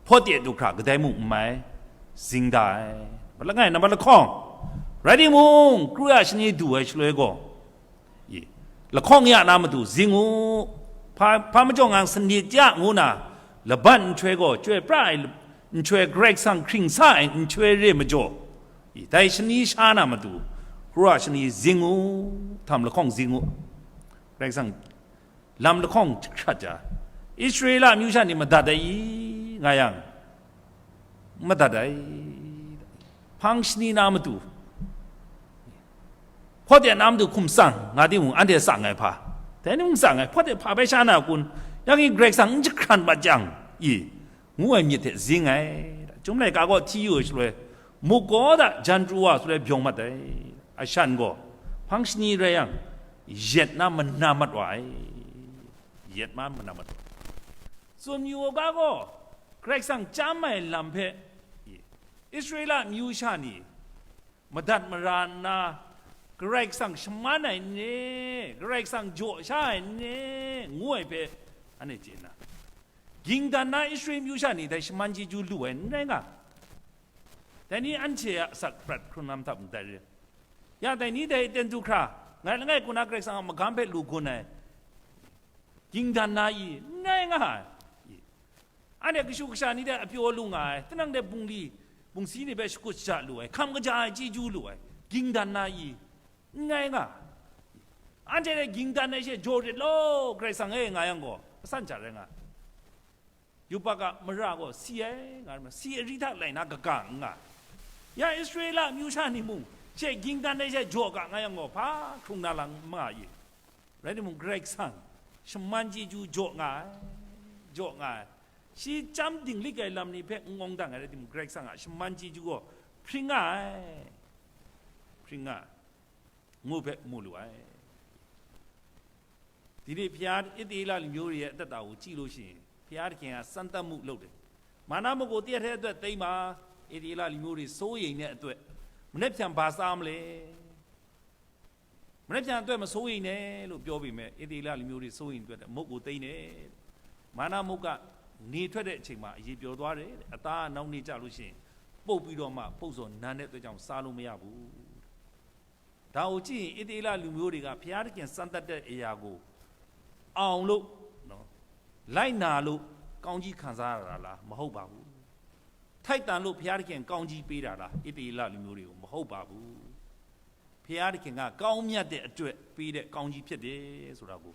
Hpawt de du hkra kadai mung n mai, zing da ai. Nambat langai, nambat lahkawng, rai timung, kru ya shani du ai shaloi gaw, Ye. Lahkawng ya na matu zing u, hpa, hpa majaw ngang sanit ya ngu na, laban nhtoi gaw chyoi pra ai nhtoi Karai Kasang hkring sa ai nhtoi re majaw, ye, dai shani sha na matu, kru a shani zing u, htam lahkawng zing u, Karai Kasang lam lahkawng jahkrat ja, Israela amyu sha ni madat ai i, nga yang, madat ai. Hpang shani na matu, hpawt de na matu hkum tsang nga timung, anhte tsang ai hpa, dai ni mung tsang ai, hpawt de hpa bai sha na kun, yang i Karai Kasang n jahkran mat jang i, ngu ai myit hte zing ai. Chyum laika gaw hti yu ai shaloi, muk gaw da jan pru wa shaloi byawng mat ai. Ashan gaw hpang shani rai yang, yet na mana mat wa ai. Yet ma mana mat wa ai. Tsun yu u ga gaw, Karai Kasang chyam ai lam hpe, Israela amyu sha ni madat mara nna, Karai Kasang shaman ai n re, Karai Kasang jaw sha ai n re, ngu ai hpe, anhte chye nna, ging dan na Israel amyu sha ni dai shaman chyeju lu ai n rai nga. Dai ni anhte a asak prat hkrun lam hta mung dai re. Ya dai ni dai ten du hkra, ngai langai kuna Karai Kasang a magam hpe lu gun ai, ging dan na i, n rai nga ai. Anhte kashu kasha ni de apyaw lu nga ai, tinang de bungli, bungsi ni hpe shakut shaja lu ai, hkam kaja ai chyeju lu ai, ging dan na i, n rai nga ai. Anhte de ging dan ai she jaw rit law, Karai Kasang e nga yang gaw, asan hta rai nga ai. Yubak a mara gaw si ai, nga ai, si ai ri hta lai na kaga n nga ai. Ya Israela amyu sha ni mung, she ging dan ai she jaw ga nga yang gaw, hpa hkrung na lang ma i. Rai timung, Karai Kasang shaman chyeju jaw nga ai, jaw nga ai. Shi chyam dinglik ai lam ni hpe n awng dang ai rai timung, Karai Kasang a shaman chyeju gaw hpring nga ai, hpring nga ai, ngu hpe mu lu ai. ဒီနေ့ဘုရား အစ်သရေလလူမျိုးတွေရဲ့အသက်တာကိုကြည့်လို့ရှိရင် ဘုရားသခင်ကစမ်းသပ်မှုလုပ်တယ်။ မာနမှုကိုတည့်ထဲအတွက်သိမ်းပါ။ အစ်သရေလလူမျိုးတွေစိုးရိမ်တဲ့အတွက် မနေ့ပြန်ဘာစားမလဲ။ မနေ့ပြန်အတွက်မစိုးရိမ်နဲ့လို့ပြောပေမဲ့ အစ်သရေလလူမျိုးတွေစိုးရိမ်တဲ့အတွက်မုတ်ကိုသိမ်းတယ်။ မာနမှုကနေထွက်တဲ့အချိန်မှာအရေးပြောသွားတယ်။ အသားကနောက်နေ့ကျလို့ရှိရင်ပုပ်ပြီးတော့မှပုပ်စော်နံတဲ့အတွက်ကြောင့်စားလို့မရဘူး။ ဒါကိုကြည့်ရင် အစ္စရေးလလူမျိုးတွေက ဘုရားသခင်စမ်းသပ်တဲ့အရာကို အောင်လို့နော် လိုက်နာလို့ ကောင်းကြီးခံစားရတာလား? မဟုတ်ပါဘူး။ ထိုက်တန်လို့ ဘုရားသခင်ကောင်းကြီးပေးတာလား? အစ္စရေးလလူမျိုးတွေကို မဟုတ်ပါဘူး။ ဘုရားသခင်က ကောင်းမြတ်တဲ့အတွက် ပေးတဲ့ကောင်းကြီးဖြစ်တယ်ဆိုတာကို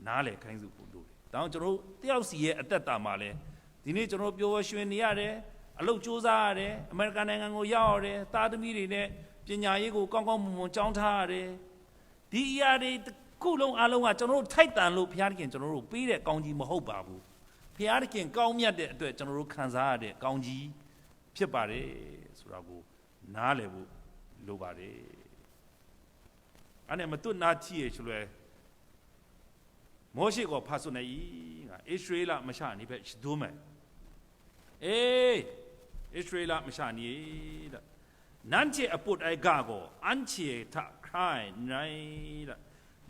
နားလည်ခိုင်းစေဖို့လိုတယ်။ ဒါကြောင့် ကျွန်တော်တို့တယောက်စီရဲ့အသက်တာမှာလည်း ဒီနေ့ကျွန်တော်တို့ပျော်ရွှင်နေရတယ်၊ အလုပ်ကြိုးစားရတယ်၊ အမေရိကန်နိုင်ငံကိုရောက်ရတယ်၊ သားသမီးတွေနဲ့ပညာရေးကိုကောင်းကောင်းမွန်မွန်ကျောင်းထားရတယ်။ ဒီအရာတွေတစ်ခုလုံးအားလုံးက ကျွန်တော်တို့ထိုက်တန်လို့ ဘုရားသခင်ကျွန်တော်တို့ပေးတဲ့ကောင်းကြီးမဟုတ်ပါဘူး။ ဘုရားသခင်ကောင်းမြတ်တဲ့အတွက် ကျွန်တော်တို့ခံစားရတဲ့ကောင်းကြီးဖြစ်ပါတယ်ဆိုတာကို နားလည်ဖို့လိုပါတယ်။ အဲ့နဲ့ မတွတ်နာထီရဲ့ချလွဲ မောရှေကိုဖတ်ဆိုနေ၏ငါ အစ္စရေလမရှာနေဖက်ရှဒိုမဲ အေး အစ္စရေလမရှာနေ နန်းခြေအပုတ်အဲဂါကို အန်ခြေထခရိုင်နိုင်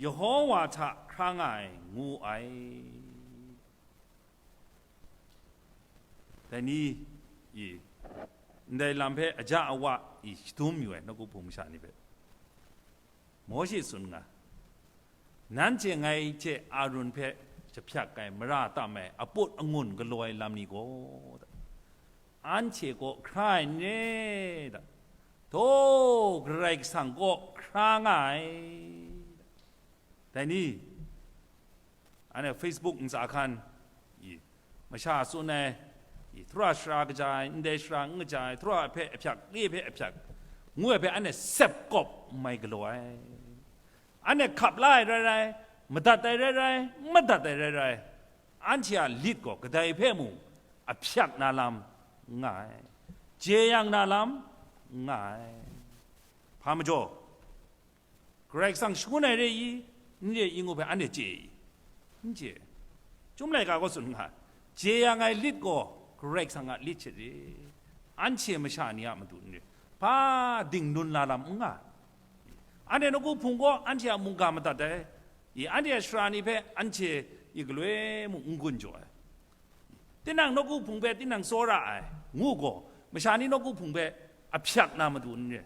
ယဟောဝါထခရငိုင်ငူအိုင် တနည်း၊ နံဒိုင်လမ်းဖဲအကြအဝါ ရှတုံးမြူဝဲ နကူဖုံမရှါနိဖဲ မောရှေစွန်ငါ နန်းခြေငိုင်ခြေအာရုံဖဲ ရှဖျက်ကိုင်မရတမဲအပုတ်အငုံကလွယ်လမ်းနီကို အန်ခြေကိုခရိုင်နေတာ ထိုဂရိတ်ဆန်ကိုခရငိုင် တနည်း၊ အဲ့နဲ့ Facebook မစခန်း၊ မရှါစွန်နေ၊ သရရှရာကကြိုင်၊ နံဒိုင်ရှရာငကြိုင်၊ သရအဖဲအဖျက်၊ လေးဖဲအဖျက်၊ ငွေဖဲအဲ့နဲ့ ဆက်ကော့မိုင်ကလောင်၊ အဲ့နဲ့ ခပ်လိုက်ရဲရဲ၊ မတတ်တယ်ရဲရဲ၊ မတတ်တယ်ရဲရဲ၊ အန်ချီအလစ်ကို ကဒိုင်ဖဲမူ အဖျက်နာလမ်းငိုင်၊ ကျေယံနာလမ်းငိုင်၊ ဖာမကျော် Karai Kasang shangun ai re i, n re i ngu hpe anhte chye i? N chye. Chyum laika gaw tsun nga, chye yang ai lit gaw Karai Kasang a lit she re, anhte masha ni a matu n re, hpa dingdun la lam n nga. Anhte nawku hpung gaw anhte a mungga madat ai, i anhte a sara ni hpe anhte i galoi mung n gun jaw ai. Tinang nawku hpung hpe tinang tsawra ai, ngu gaw, masha ni nawku hpung hpe ahpyak na matu n re.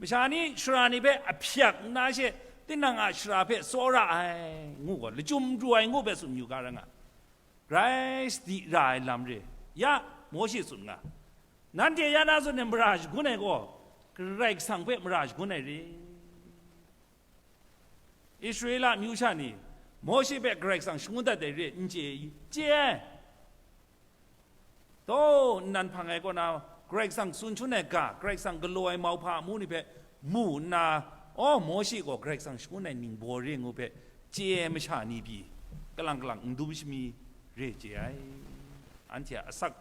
Masha ni sara ni hpe ahpyak nna she, tinang a sara hpe tsawra ai, ngu gaw, lachyum pru ai ngu hpe tsun yu ga ra nga. Grai sadi ra ai lam re, ya, Mawshe tsun nga, nanhte ya na zawn e mara shagun ai gaw, Karai Kasang hpe mara shagun ai re. Israela amyu sha ni, Mawshe hpe Karai Kasang shangun dat ai re n chye i? Chye ai. Taw, nnan hpang ai kaw na, Karai Kasang tsun shangun ai ga, Karai Kasang galaw ai mauhpa amu ni hpe mu nna, aw, Mawshe gaw Karai Kasang shangun ai ningbaw re ngu hpe chye ai masha ni pyi, kalang kalang n dum shami re chye ai. Anhte a asak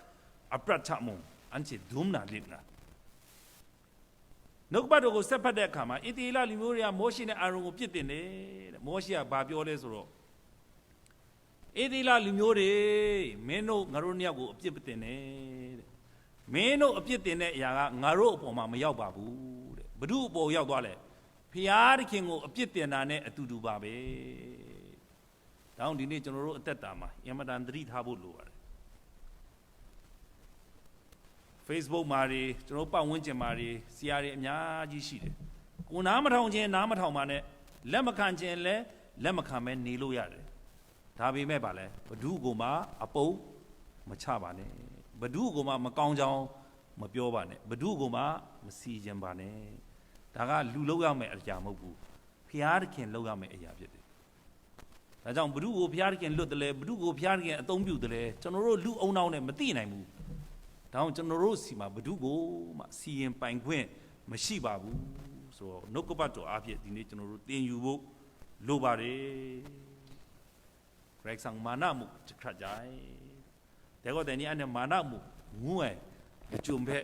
aprat hta mung, anhte dum na lit nga. Nup kaba daw ku set hpat de hkra ma, Israela limyu re a Mawshe ne Aron ku pyit tin de, Mawshe a ba pyaw le sa raw, Israela limyu re, menu ngaru ni a ku apyit patin ne, menu apyit tin ne ya ga ngaru a paw ma mayau ba bu de, badu a paw yau dwa le, Hpya da hkying ku apyit tin na ne atu du ba be. ဒါကြောင့်ဒီနေ့ကျွန်တော်တို့အသက်တာမှာအင်မတန်သတိထားဖို့လိုပါတယ်။ Facebook မှာတွေကျွန်တော်ပတ်ဝန်းကျင်မှာတွေဆရာတွေအများကြီးရှိတယ်။ ကိုနားမထောင်ခြင်းနားမထောင်ပါနဲ့လက်မခံခြင်းလည်းလက်မခံပဲနေလို့ရတယ်။ ဒါပေမဲ့ပါလဲဘဒုကိုမှအပုပ်မချပါနဲ့ဘဒုကိုမှမကောင်းကြောင်းမပြောပါနဲ့ဘဒုကိုမှမစီရင်ပါနဲ့ဒါကလူလောက်ရမယ့်အရာမဟုတ်ဘူးဖျားတခင်လောက်ရမယ့်အရာဖြစ်တယ်။ ဒါကြောင့်ဘု து ကိုဘုရားသခင်လွတ်တယ်လဲဘု து ကိုဘုရားသခင်အသုံးပြုတယ်လဲကျွန်တော်တို့လူအုံနောက်နဲ့မသိနိုင်ဘူး။ဒါကြောင့်ကျွန်တော်တို့စီမှာဘု து ကိုမှစီရင်ပိုင်ခွင့်မရှိပါဘူးဆိုတော့နှုတ်ကပတ်တော်အားဖြင့်ဒီနေ့ကျွန်တော်တို့သင်ယူဖို့လိုပါတယ်။ ဂရိတ်ဆန်မာနမှုတစ်ခါကြိုင် တဲကောတဲ့နည်းအနဲ့မာနမှုငူးဝဲအကျုံဖက်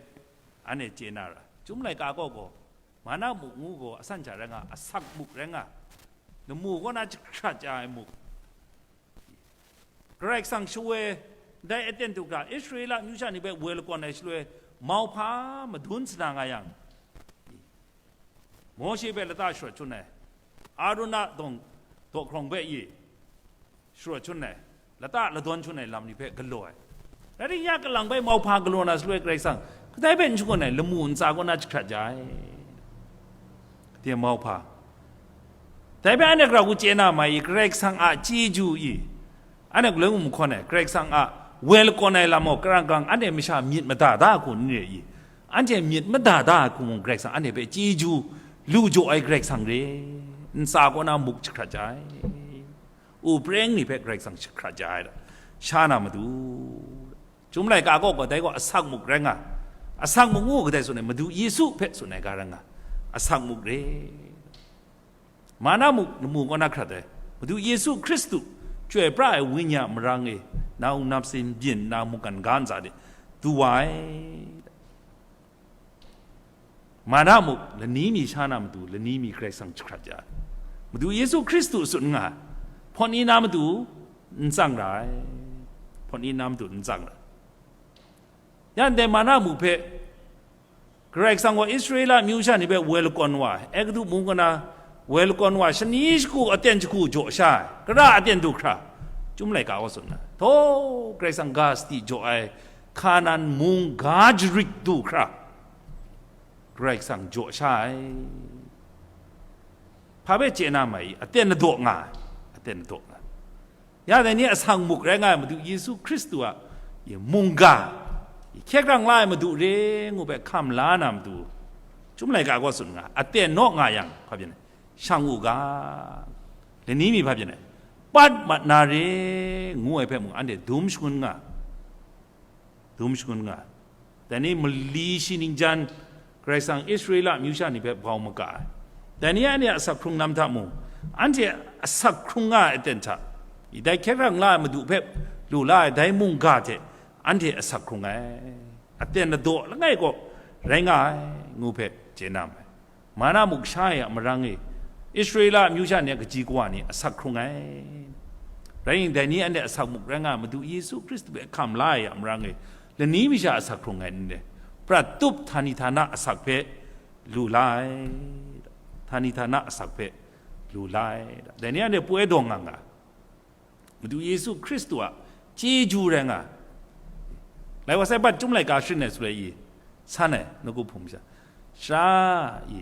အနဲ့ကျေနာရာကျုံးလိုက်ကာကော့ကောမာနမှုငူးကောအဆန့်ချာရဲငါအဆက်မှုရဲငါနမှုကောနာချခရကြအိုင်မှုဂရိတ်ဆန်ရှဝဲဒိုင်အတန်တုက Israel မျိုးချာနေပဲဝဲလကောနဲ့ရှလွဲမောင်ဖာမဒုန်းစနာငါယံ မောရှေဘက်လက်သရှော့ချွန်းနဲ့အာရုဏ်ဒွန်ဒေါ်ခရွန်ဘက်ယေရှော့ချွန်းနဲ့လက်သလဒွန်ချွန်းနဲ့လမ်နီဖက်ကလော်အဲဒါရင်းရကလံပဲမောင်ဖာကလော်နာရှလွဲကြိုက်ဆန်းကတဲပဲချွန်းနဲ့လမူန်စာကောနာချခရကြိုင် Dai mauhpa. Dai hpe anhte grau chye na mai i, Karai Kasang a chyeju i, anhte galoi mung mahkawn ai, Karai Kasang a woi lakawn ai lam gaw, karang karang anhte masha myit mada da hku n re i, anhte myit mada da hku mung Karai Kasang anhte hpe chyeju lu jaw ai Karai Kasang re, ntsa kaw na muk jahkrat ja ai, u preng ni hpe Karai Kasang jahkrat ja ai da, sha na matu. Chyum laika gaw, gaw dai gaw asak muk rai nga, asak muk ngu kadai tsun ai, Madu Yesu hpe tsun ai ga rai nga, asak muk re. Mana muk lamu kaw na hkrat ai, Madu Yesu Hkristu, chyoi pra ai Wenyi a marang e, na ung nap sin byin na mungkan ga ntsa de, du wa ai. Mana muk lani mi sha na matu, lani mi Karai Kasang jahkrat ja ai. Madu Yesu Hkristu tsun nga ai, hpawt ni na matu n tsang ra ai, hpawt ni na matu n tsang ra ai. Ya ndai mana muk hpe, Karai Kasang gaw Israela amyu sha ni hpe woi lakawn wa ai, Egutu mung kaw na woi lakawn wa ai, shani shagu aten jahku jaw sha ai, kara aten du hkra, Chyum laika gaw tsun nga ai. Htaw, Karai Kasang ga sadi jaw ai, Hkanan mung ga jarit du hkra, Karai Kasang jaw sha ai. Hpa hpe chye na mai i, aten ladaw nga ai, aten ladaw nga ai. Ya dai ni asak muk rai nga ai Madu Yesu Hkristu a, i, mungga, i, hkye hkrang la ai Madu re ngu hpe hkam la na matu, Chyum laika gaw tsun nga, aten naw nga yang, hpa byin ai, shang u ga, lani mi hpa byin ai, pat mat na re ngu ai hpe mung anhte dum shangun nga, dum shangun nga. Dai ni mali shi ningjan Karai Kasang Israela amyu sha ni hpe bau maga ai. Dai ni anhte a asak hkrung lam hta mung, anhte asak hkrung nga ai aten hta, i, dai hkye hkrang la ai Madu hpe lu la ai dai mungga hte anhte asak hkrung ai. Aten ladaw langai kaw rai nga ai, ngu hpe chye na mai. Mana muk sha ai a marang e, Israela amyu sha ni a kaji kawa ni asak hkrung ai. Rai ning, dai ni anhte asak muk rai nga ai Madu Yesu Hkristu hpe hkam la ai a marang e, lani mi sha asak hkrung ai n re, prat tup htani htana asak hpe lu la ai, htani htana asak hpe lu la ai, dai ni anhte poi dawng nga nga. Madu Yesu Hkristu a chyeju rai nga ai. Lai wa sai bat Chyum laika sharin ai shaloi i, san ai, nawku hpung masha, sara i,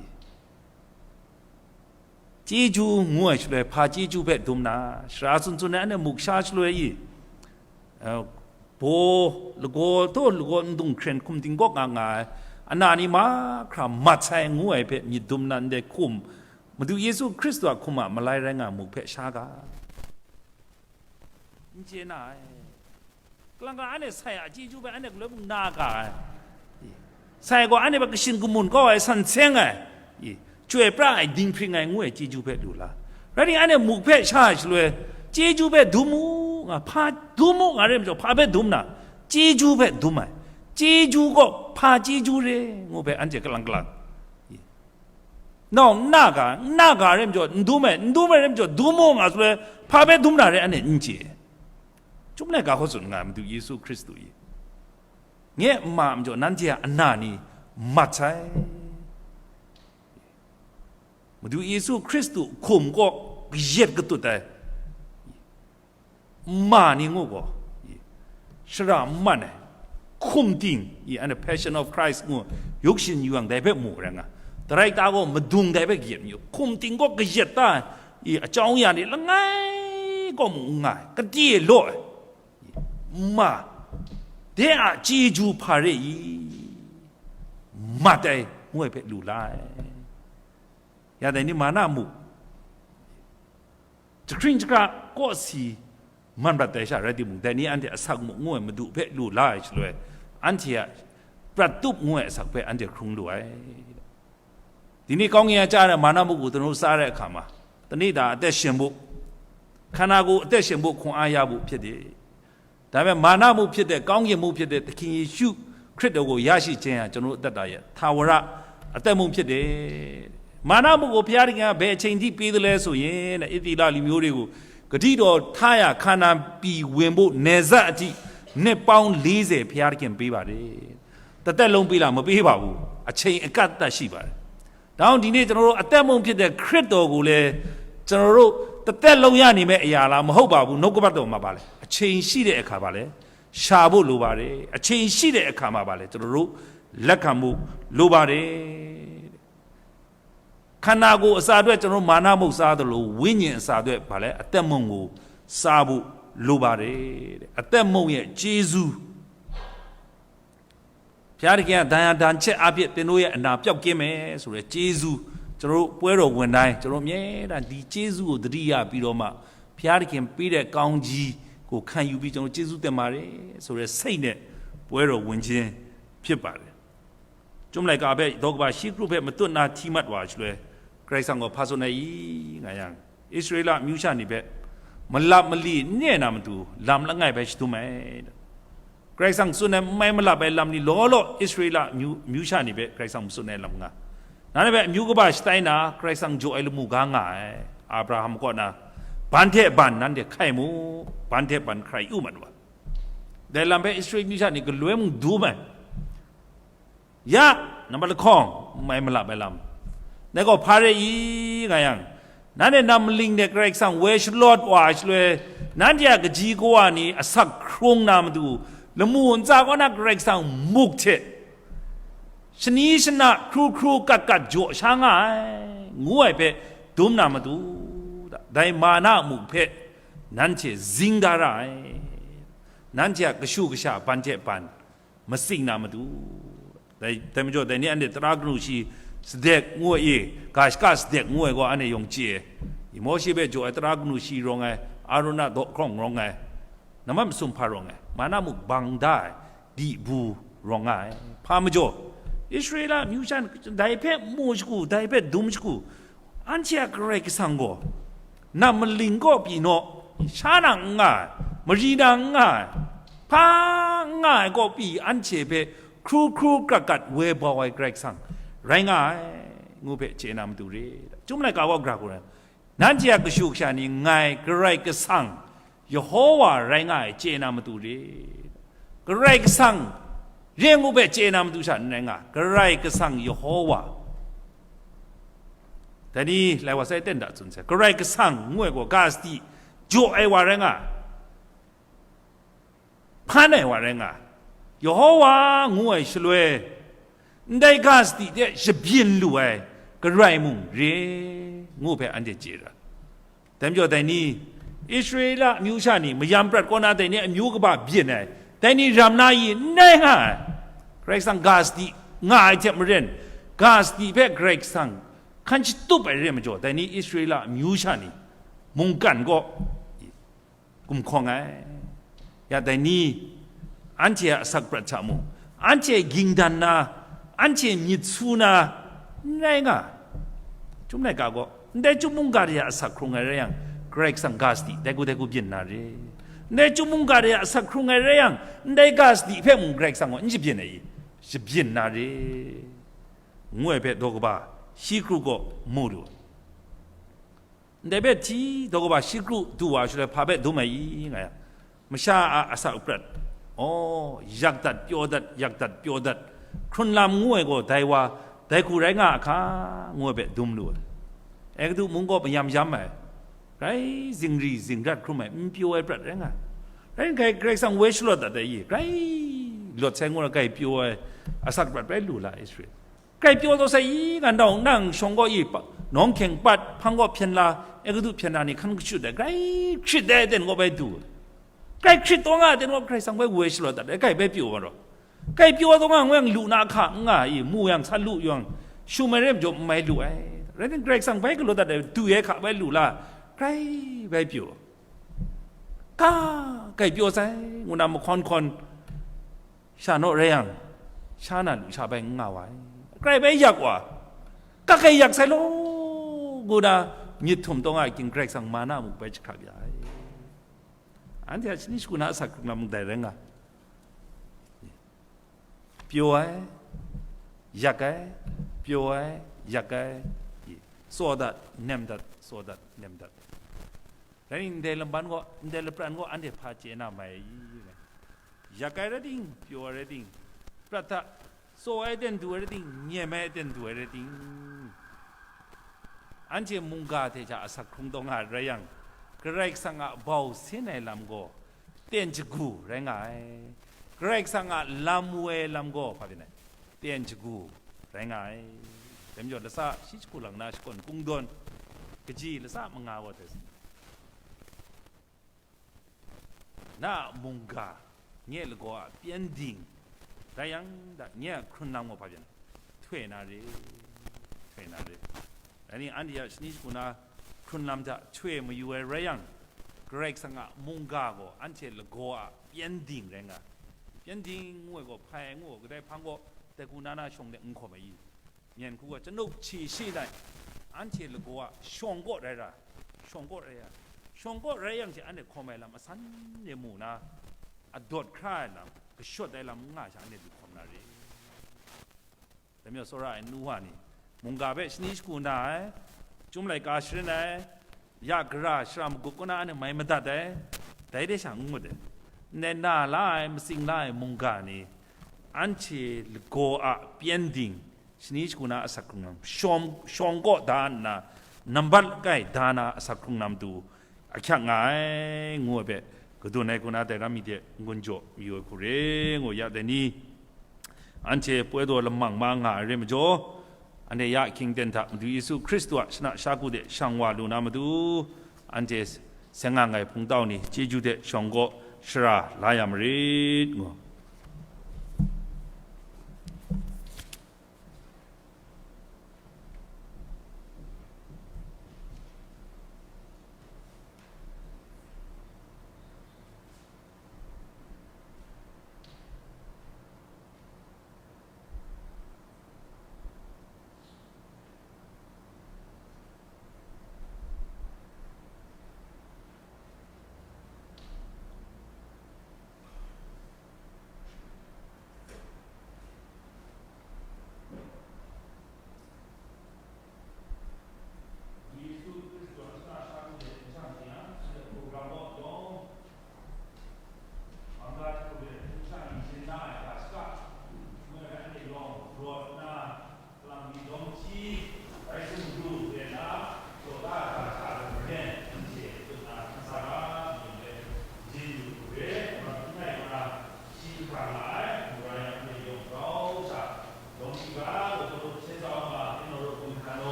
chyeju ngu ai shaloi, hpa chyeju hpe dum na, sara tsun tsun ai anhte muk sha shaloi i, eh, baw lagaw, taw lagaw ndung hkren hkum tingkawk nga nga ai, ana ni mahkra mat sai ngu ai hpe myit dum na ndai hkum, Madu Yesu Hkristu a hkum a malai rai nga ai muk hpe sha ga. N chye na ai. Kalang ga anhte sai a chyeju hpe anhte galoi mung na ga ai. Sai gaw anhte hpe kashin kamun kau ai, san seng ai, chyoi pra ai, dinghpring ai ngu ai chyeju hpe lu la. Rai nna anhte muk hpe sha ai shaloi, chyeju hpe dum u nga, hpa dum u nga re majaw, hpa hpe dum na, chyeju hpe dum ai. Chyeju gaw hpa chyeju re ngu hpe anhte kalang kalang. Nau n na ga, n na ga re majaw, n dum ai, n dum ai re majaw, dum u nga shaloi, hpa hpe dum na re anhte n chye. Chyum laika hkaw tsun nga ai Madu Yesu Hkristu i, nye a ma majaw nanhte a ana ni mat sai. Madu Yesu Hkristu hkum kaw kayet katut ai ma ni ngu gaw, i, shara n man ai, hkum ting, i, anhte Passion of Christ ngu, yuk shin yu yang dai hpe mu rai nga, tarai ta gaw madung dai hpe kayet mayu, hkum ting gaw kayet ta ai, i, achau ya ni langai kaw mu n nga ai, kade law ai, i, ma, de a chyeju hpa re i, mat ai, ngu ai hpe lu la ai. Ya dai ni ma na mu, jahkring jahkra kaw si man prat ai sha rai timung, dai ni anhte asak muk ngu ai Madu hpe lu la ai shaloi, anhte a prat tup ngu ai asak hpe anhte hkrung lu ai. Dini kau nye a chya ai ma na muk u tanu tsa ai hkam a, tani da atet shin bu, hkana gu atet shin bu hkung a ya bu hpyit de. ဒါပေမဲ့ မာနမှုဖြစ်တဲ့ ကောင်းကင်မှုဖြစ်တဲ့ သခင်ယေရှုခရစ်တော်ကို ရရှိခြင်းဟာ ကျွန်တော်တို့ အသက်တာရဲ့ ထာဝရ အသက်မှုဖြစ်တယ်။ မာနမှုကို ဘုရားသခင်က ဘယ်အချိန်ထိ ပေးသလဲဆိုရင်တဲ့ အစ္စရေလလူမျိုးတွေကို ဂတိတော်ထားရာ ခါနာန်ပြည်ဝင်ဖို့ နယ်စပ်အထိ နှစ်ပေါင်း လေးဆယ် ဘုရားသခင် ပေးပါတယ်။ တစ်သက်လုံး ပေးလား မပေးပါဘူး။ အချိန်အကန့်အသတ် ရှိပါတယ်။ ဒါကြောင့် ဒီနေ့ ကျွန်တော်တို့ အသက်မုန့်ဖြစ်တဲ့ ခရစ်တော်ကိုလည်း ကျွန်တော်တို့ တစ်သက်လုံး ရနေမယ့်အရာလား၊ မဟုတ်ပါဘူး။ နှုတ်ကပတ်တော်မှာ ဘာလဲ၊ အချိန်ရှိတဲ့အခါ ဘာလဲ၊ ရှာဖို့လိုပါတယ်။ အချိန်ရှိတဲ့အခါမှာ ဘာလဲ၊ ကျွန်တော်တို့ လက်ခံဖို့လိုပါတယ်။ ခန္ဓာကိုယ်အစာအတွက်ကျွန်တော်တို့မာနမုတ်စားသလိုဝိညာဉ်အစာအတွက်ဘာလဲအသက်မုံကိုစားဖို့လိုပါတယ်တဲ့။ အသက်မုံရဲ့ကျေးဇူးဘုရားသခင်ကဒဏ်ရာဒဏ်ချက်အဖြစ်သင်တို့ရဲ့အနာပျောက်ကင်းမယ်ဆိုတဲ့ကျေးဇူးကျွန်တော်တို့ပွဲတော်ဝင်တိုင်းကျွန်တော်အမြဲတမ်းဒီကျေးဇူးကိုသတိရပြီးတော့မှဘုရားသခင်ပေးတဲ့ကောင်းကြီးကိုခံယူပြီးကျွန်တော်ကျေးဇူးတင်ပါတယ်ဆိုတဲ့စိတ်နဲ့ပွဲတော်ဝင်ခြင်းဖြစ်ပါတယ်။ ကျုံးလိုက်ကဘက်ဒေါကဘာရှိကရုဘက်မတွတ်နာထီမတ်ဝါချလွဲ ကြိုက်ဆောင်ကိုဖတ်ဆိုနေ၏ငါယံ အစ္စရေလမျိုးချနေဘက်မလပ်မလီနဲ့နာမတူလမ်လငိုက်ပဲရှိသူမဲတဲ့။ ကြိုက်ဆောင်စွနဲ့မဲမလပ်ပဲလမ်လီလောလောအစ္စရေလမျိုးမျိုးချနေဘက်ကြိုက်ဆောင်စွနဲ့လမ်ငါနားလည်းပဲအမျိုးကဘာရှိတိုင်းနာကြိုက်ဆောင်ကြိုအဲလမှုကားငါအဲအာဗြဟံကောနာဘန်ထဲဘန်နန်းတဲ့ခိုင်မှုဘန်ထဲဘန်ခရိုင်ဥမှန်ဝါဒဲလမ်ပဲအစ္စရေလမျိုးချနေကလွဲမှုဒူးမှန် ယနံပါတ်တစ်ခေါင်မႆမလပ်ပဲလမ်နကောဖားရဲဢီးငါယံနန်းနဲ့နမ်မလင်တဲ့ကြိုက်ဆောင်ဝဲရှလော့ဝါရှလွဲနန်းတရကကြီးကိုဝါနေအဆက်ခုံးနာမတူလမူန်စာကောနာကြိုက်ဆောင်မုတ်ချက်ရှနီးရှနခရူခရူကတ်ကတ်ကြော့ရှာငါငူးဝဲပဲဒုံနာမတူဒိုင်မာနမှုဖက်နန်းချေဇင်းဒါရအဲနန်းချေကရှုကရှာပန်ချက်ပန် မစင်နာမတူတမကြောတနည်းအနေတရကနုရှိစဒက်ငို့အေဂါရှ်ကစဒက်ငို့အေကောအနေယုံကြည်မောရှိဘက်ကြောအတရကနုရှိရောငယ်အာရဏတော့ခေါင်ရောငယ်နမတ်မစုံဖာရောငယ်မာနမှုဘင်ဒါဒီဘူရောငယ်ဖာမကြောအစ္စရေလမျိုးချမ်းဒါဖက်မိုးရှိကူဒါဖက်ဒုံရှိကူ အန်ချေကရဲကဆန်ကိုနမလင်ကောပြီနော်ရှားနငါမရီနငါဖာငါကောပြီအန်ချေပဲခရူခရူကရကတ်ဝဲဘဝဲကရဲကဆန်ရိုင်းငါငူပဲခြေနာမတူရယ်ကျုံးလိုက်ကာဝေါ်ကြကိုရယ်နန်ချေကရှုကရှာနေငါကရဲကဆန်ယေဟောဝါရိုင်းငါခြေနာမတူရယ်ကရဲကဆန်ရင်ငူပဲခြေနာမတူရှာနေငါကရဲကဆန်ယေဟောဝါ တနည်းလိုက်ဝါဆိုင်တင့်တာစွန်ဆဲကရိုက်ကဆန့်ငွေ့ကိုဂါစတီဂျိုအဲဝါရဲငါဖမ်းနိုင်ဝါရဲငါယေဟောဝါငွေ့ရှလွဲန်ဒိုင်ဂါစတီတဲ့ရပြင်းလူအဲကရိုက်မှုရေငို့ဖဲအန်တဲ့ကြေတာတမ်းကြော်တိုင်နီးအစ္စရေလအမျိုးရှာနေမယံပြတ်ကောနာတိုင်နီးအမျိုးကပပြင်းအဲတိုင်နီးရမ်နာယီနိုင်ငါခရိုက်ဆန်ဂါစတီငါအချက်မရင်ဂါစတီဖဲခရိုက်ဆန် ခန်းချစ်တုပ်ပဲရဲမကြော်တိုင်နီးအစ္စရေလအမျိုးရှာနေမုန်ကန်ကောကုမ်ခေါင်ငိုင်ရတိုင်နီးအန်ချေအဆက်ပြတ်ချမှုအန်ချေဂိင်ဒန်နာအန်ချေမြစ်ဆူနာနိုင်ငါကျုံးနိုင်ကားကောန်တဲကျုံးမုန်ကားရအဆက်ခုံငိုင်ရယံဂရိတ်ဆန်ဂါစတီတဲကူတဲကူပြင်းနာရေန်တဲကျုံးမုန်ကားရအဆက်ခုံငိုင်ရယံန်တဲဂါစတီဖဲမုန်ဂရိတ်ဆန်ကောန်ချစ်ပြင်းနေရပြင်းနာရေ ငွေ့ဖဲဒေါ်ကဘာရှိကရုကော့မို့တူ။ န်တဲဘက်ထီဒေါ်ကဘာရှိကရုတူဝါရှလဲဖာဘက်ဒုံးမယ်အီးငါယမရှာအအဆဥပြတ်။ဩယက်တတ်ပြောတတ်ယက်တတ်ပြောတတ်ခရွန်လမ်ငွေ့ကိုဒိုင်ဝါဒိုင်ခုရိုင်းငါအခါငွေ့ဘက်ဒုံးလူအဲကဒုမုံကော့ပယမ်ယမ်မယ်ဂိုင်းဇင်ရီဇင်ရတ်ခရုမိုင်မပြောဝဲပြတ်ရဲငါဂိုင်းဂိုင်ဂရိတ်ဆန်ဝဲရှလော့တတ်တဲ့ယီဂိုင်းလော့ဆဲငွေ့ဂိုင်ပြောဝဲအဆပြတ်ပဲလူလာအစ္စရေး ไกรပြောตัวใส่อีกันดองนั่งชงก็อีปะน้องแข่งปัดพังก็เพียนลาเอกดูเพียนลานี่คันก็ชุดแต่ไกรคริดได้เต็นก็ไปดูไกรคริดตัวง่าเต็นก็ไกรสังไปเวชลอแต่ไกรไปပြောပါတော့ไกรပြောตัวง่าငွေလူနာခငါอีหมู่ยังဆတ်လူยังရှုံမဲရဲမကြော်မဲလူအဲရဲတင်ไกรสังไปကလို့တတ်တယ်တူရဲခပဲလူလာไกรไปပြောကာไกรပြောဆိုင်ငုနာမခွန်ခွန် ရှာနော့ရဲယံရှာနာလူရှာပဲငါဝါကြိုက်ပဲယက်ကွာကကဲယက်ဆိုင်လို့ကိုဒါမြစ်ထုံတော့ငါကင်ကြိုက်ဆောင်မာနမှုပဲချခပြအန်တီအချင်းရှိကနာအစကနာမှုတိုင်ရဲငါပြောဝဲယက်ကွဲပြောဝဲယက်ကွဲစောဒတ်Nemဒတ်စောဒတ်Nemဒတ် Rai ndai lamban gaw, ndai lapran gaw anhte hpa chye na mai ai i? Yak ai rai ting, pyaw ai rai ting, prat hta, tsaw ai ten du ai rai ting, nyem ai ten du ai rai ting, anhte mungga hte hta asak hkrung taw nga ai rai yang, Karai Kasang a bau sin ai lam gaw, ten shagu rai nga ai. Karai Kasang a lam woi ai lam gaw, hpa pyi ai? Ten shagu rai nga ai. Dai majaw, latsa shi jahku lang na shakawn kungdawn, kaji latsa manga gaw dai. Na a mungga, nye lagaw a pyengdin rai yang, da, nye a hkrun lam gaw hpa pyan, htoi na re, htoi na re. Dai ni anhte a shani shagu na hkrun lam hta htoi mayu ai rai yang, Karai Kasang a mungga gaw anhte lagaw a pyengdin rai nga. Pyengdin ngu ai gaw, hpai ngu ai, kadai hpang gaw, dai hku na na shawng de n hkawm ai i? Myen hku gaw, chanuk hti shi nai, anhte lagaw a shawng kaw rai ra, shawng kaw rai ra, shawng kaw rai yang hte anhte hkawm ai lam asan de mu na, adawt hkra ai lam, kashawt ai lam n nga sha, anhte du hkawm na re. Dai majaw, tsawra ai nu wa ni, mungga hpe shani shagu na ai, chyum laika sharin ai, ya gara shara magup kaw na anhte mai madat ai, dai de sha n ngut ai. Ndai na la ai, matsing la ai mungga ni, anhte lagaw a pyengdin, shani shagu na asak hkrung lam, shawng, shawng kaw da nna, nambat langai da na asak hkrung lam du ahkyak nga ai, ngu ai hpe, kadun ai hku na dai ram mi de n-gun jaw mayu ai hku re, ngu ya dai ni, anhte poi daw lamang ma nga ai re majaw, anhte ya ahkying ten hta Madu Yesu Hkristu a shana shagu de shang wa lu na matu, anhte seng nga ai hpung tau ni chyeju de shawng kaw shara la ya marit, ngu.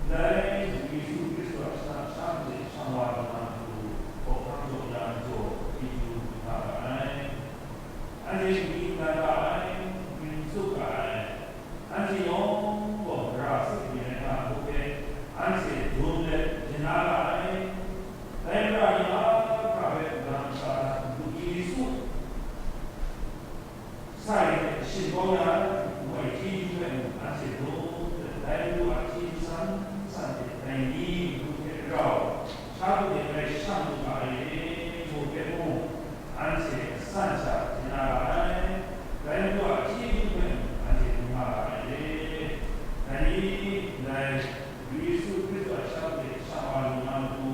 Ndai Yesu Hkristu a shana sha hte shang wa lu na matu, hkawhkam jaw ya majaw, chyeju nga ga ai. Anhte n-gun nga ai, n-gun tsup nga ai, anhte yawng gaw mara sut mi rai nga ai hpe, anhte dum let yin na ra ai. Dai mara ni a hkra hpe wudang ntsa na Madu Yesu sai hte shin kau ya ai, ngu ai chyeju hpe mung, anhte dum let, dai Madu a chyeju san san hte dai ni matu hte rau, sha hku de grai shang lu ga ai re, ngu hpe mung, anhte san sha chye na ra ai. Dai Madu a chyeju hpe mung, anhte dum nga ra ai re. Dai ni, ndai Yesu Hkristu a sha hku de shang wa lu na matu,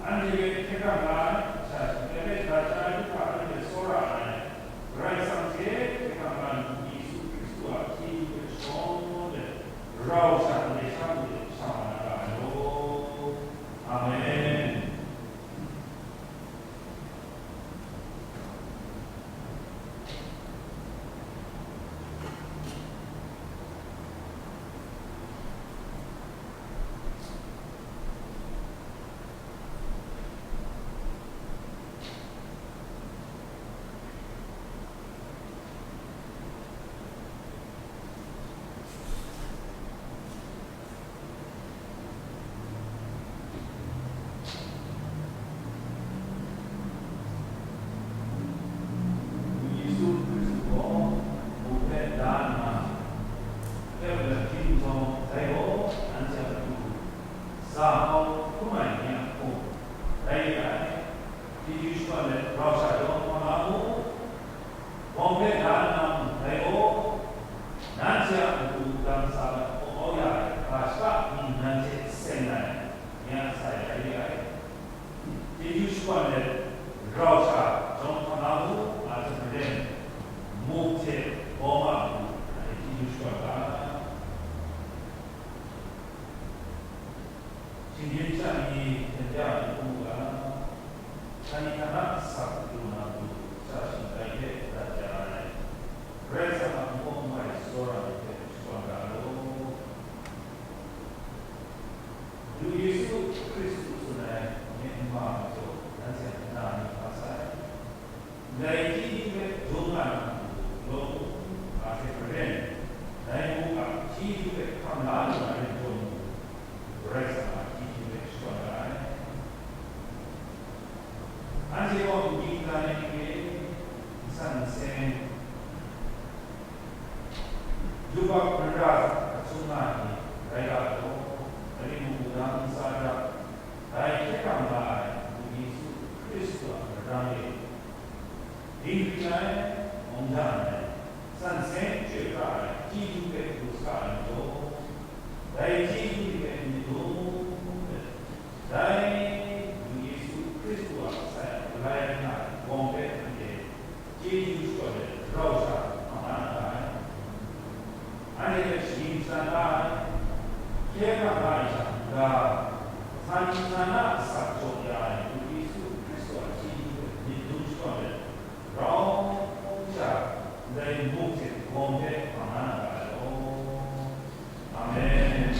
anhte hpe hkye hkrang nga ai, sha shingrai hpe gat ja ai hkra anhte tsawra ai, Karai Kasang hte hkye hkrang nga ai Yesu Hkristu a chyeju hpe shawn let, rau sha hte sha hku de shang wa na ra ai law. Amen. Yesu Hkristu gaw mung hpe da nna, hpyen hpyen hpyi nhtawm, dai gaw nanhte a matu sa hkau hkrum ai ni a hpung rai re ai. Chyeju shakawn let rau sha jawng hkawm la mu. Bawng hpe da nna mung dai gaw, nanhte a matu dang tsa na hkawm kau ya ai ga shaka ni nanhte seng ai, nye a sai rai re ai. Chyeju shakawn let rau sha jawng hkam la mu, a hte maren muk hte bawng a matu anhte chyeju shakawn ga. Shinggyim sha ni hten ja ai hkrum u ga, hkani hkana asak lu na matu, sha shingkai hte dat ya ai, Karai Kasang a n-gaw n-gai tsawra ni hte shakawn ga law. Madu Yesu Hkristu tsun ai nye n ma majaw, nanhte a na ni hpa sai. Ndai chyeju hpe dum nga na matu, lawm a hte maren, dai muk a chyeju hpe hkam la lu na rin tawn mung, Karai Kasang a chyeju hpe shakawn ga ai. Anhte gaw n-gun ga ai hte, nsan nseng, yubak mara hta hkachyum nga ai ni rai ga law, dai mung wudang ntsa hta, dai hkye hkrang nga ai Madu Yesu Hkristu a marang e, dinghpring ai, mungdan ai, san seng chyoi pra ai chyeju hpe du saga ai majaw, dai chyeju ni hpe myit dum let, dai Madu Yesu Hkristu a sai a galai nga ai bawng hpe anhte chyeju shakawn let rau sha hkam na nga ai. Anhte hpe sharin shadan la ai, hkye hkrang la ai sha n-ga, san nsan na asak jaw ya ai Madu Yesu Hkristu a chyeju hpe myit dum shakawn let, rau sha ndai muk hte bawng hpe hkam na nga ai law. Amen.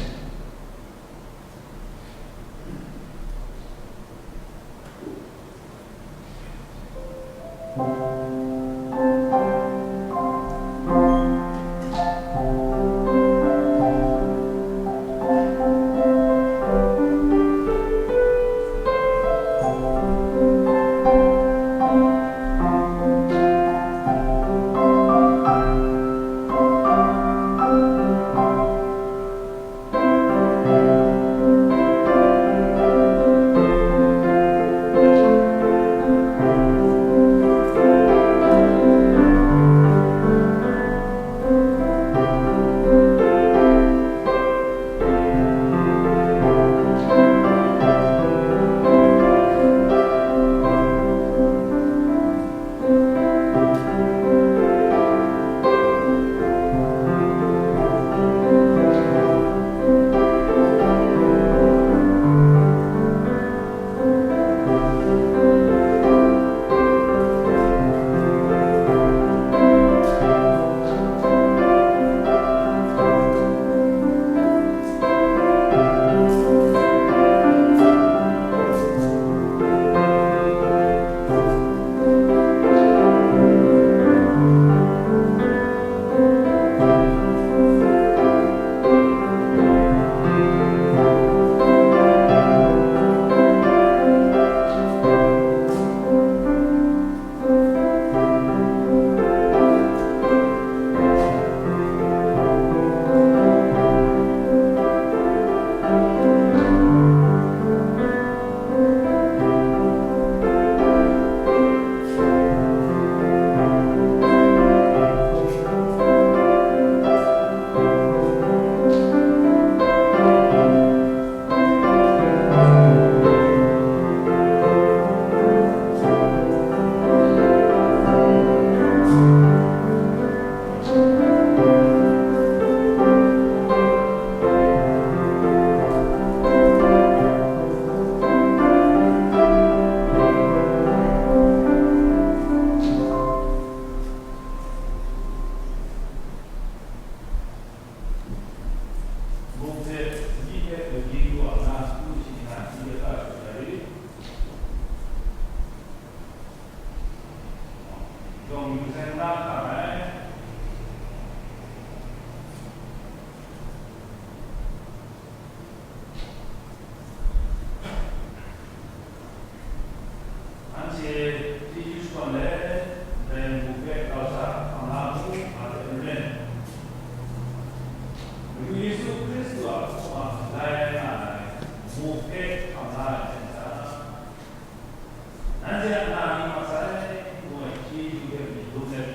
Nanhte a na ni masai ngu ai chyeju hpe myit dum let,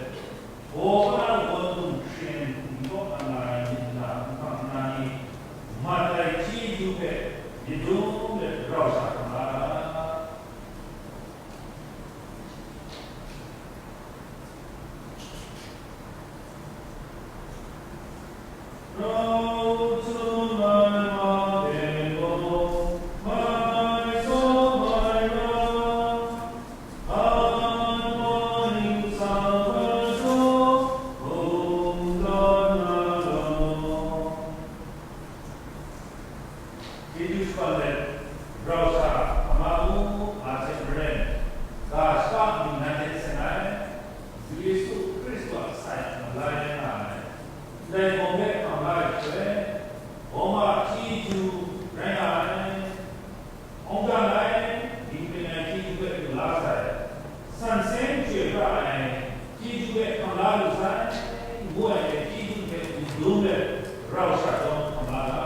gaw kaw na lagawn hkum hkring n gaw nga ai myit na hpunhkrang na ni mat ai chyeju hpe myit dum let rau sha hkam la. Chyeju shakawn let, rau sha hkam la u, nga hte maren, ga shaka amyu nanhte hte seng ai, Yesu Hkristu a sai malai rai nga ai, ndai bawng hpe hkam la ai shaloi, bawng a chyeju rai nga ai, hkawng dan ai, dinghpring ai chyeju hpe lu la sai, san seng chyoi pra ai, chyeju hpe hkam la lu sai, ngu ai hte chyeju hpe myit dum let, rau sha chyawm hkam la ga.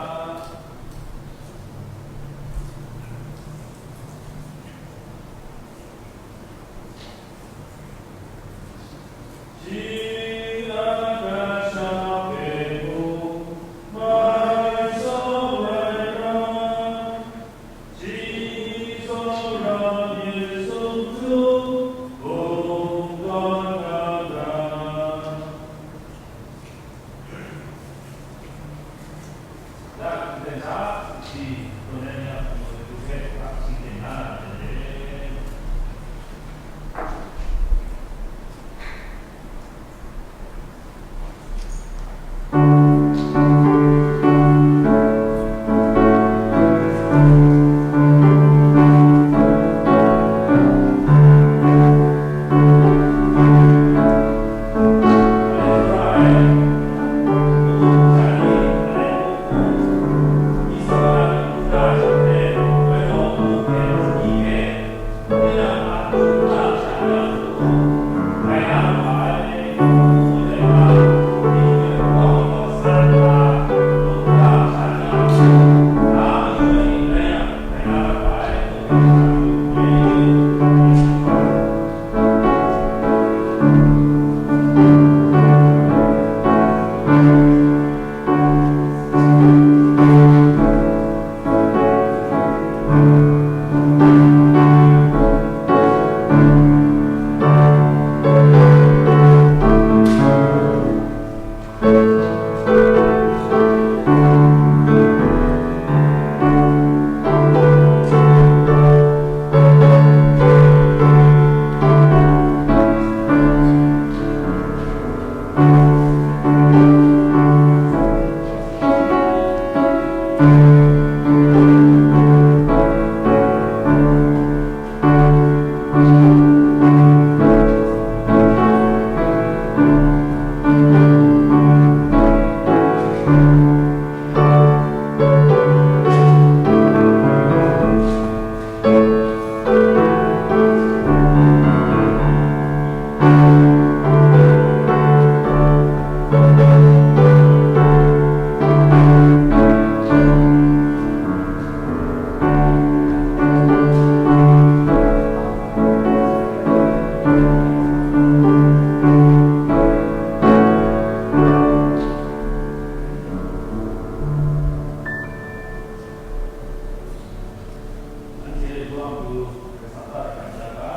Anhte lawang lu, Karai Kasang hta shakawn ya ga.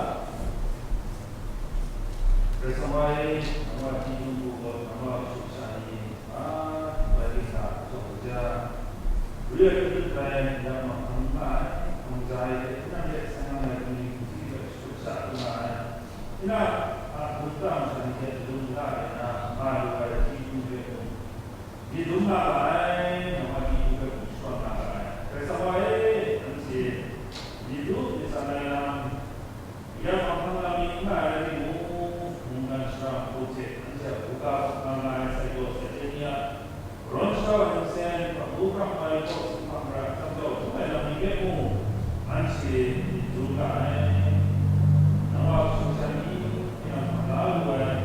Karai Kasang wa e, nang wa hti hkunggu gaw, nang wa kashu kasha ni, a, bai ting hta jaw jaw ja, ru ai hkrit ai, ya mahkang n nga ai, hkawng ja ai hte, tinang hte seng ai ni, hti hpe kashu kasha lu nga ai, tinang a hkungga masha ni hte ladung la ai na, nga lu ai hti hkunggu hpe mung, myit dum nga ga ai, nang wa chyeju hpe mung shakawn nga ga ai. Karai Kasang wa e, anhte myit du myit tsang ai lam, ya hpang hpang lam myit n nga ai rai timung, mungkan shara hku hte anhte a hkungga hpang nga ai sai jaw sai hte ni a, marawn shara wa nsen, hpamu hpram ai kaw, si hpang mara hkam jau hkrum ai lam ni hpe mung, anhte myit dum ga ai. Nang wa kashu kasha ni, tinang hkam la lu ai,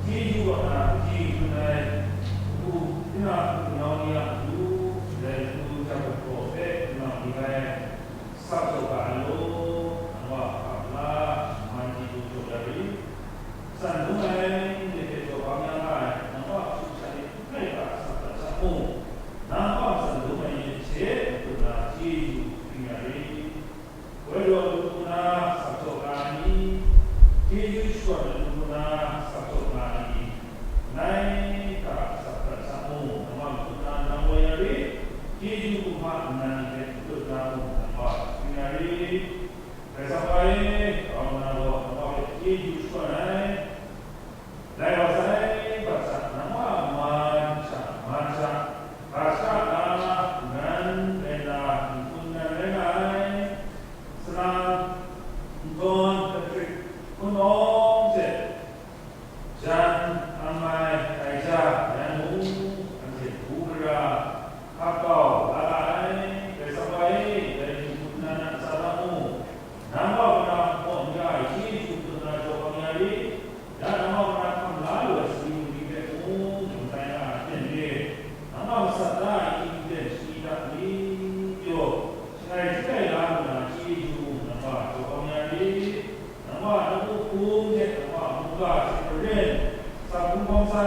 chyeju kaw na kaji hkun ai, hku, tinang hku nau ni a matu, ndai hku jang ai hpe hku nau ni rai ai, sap jaw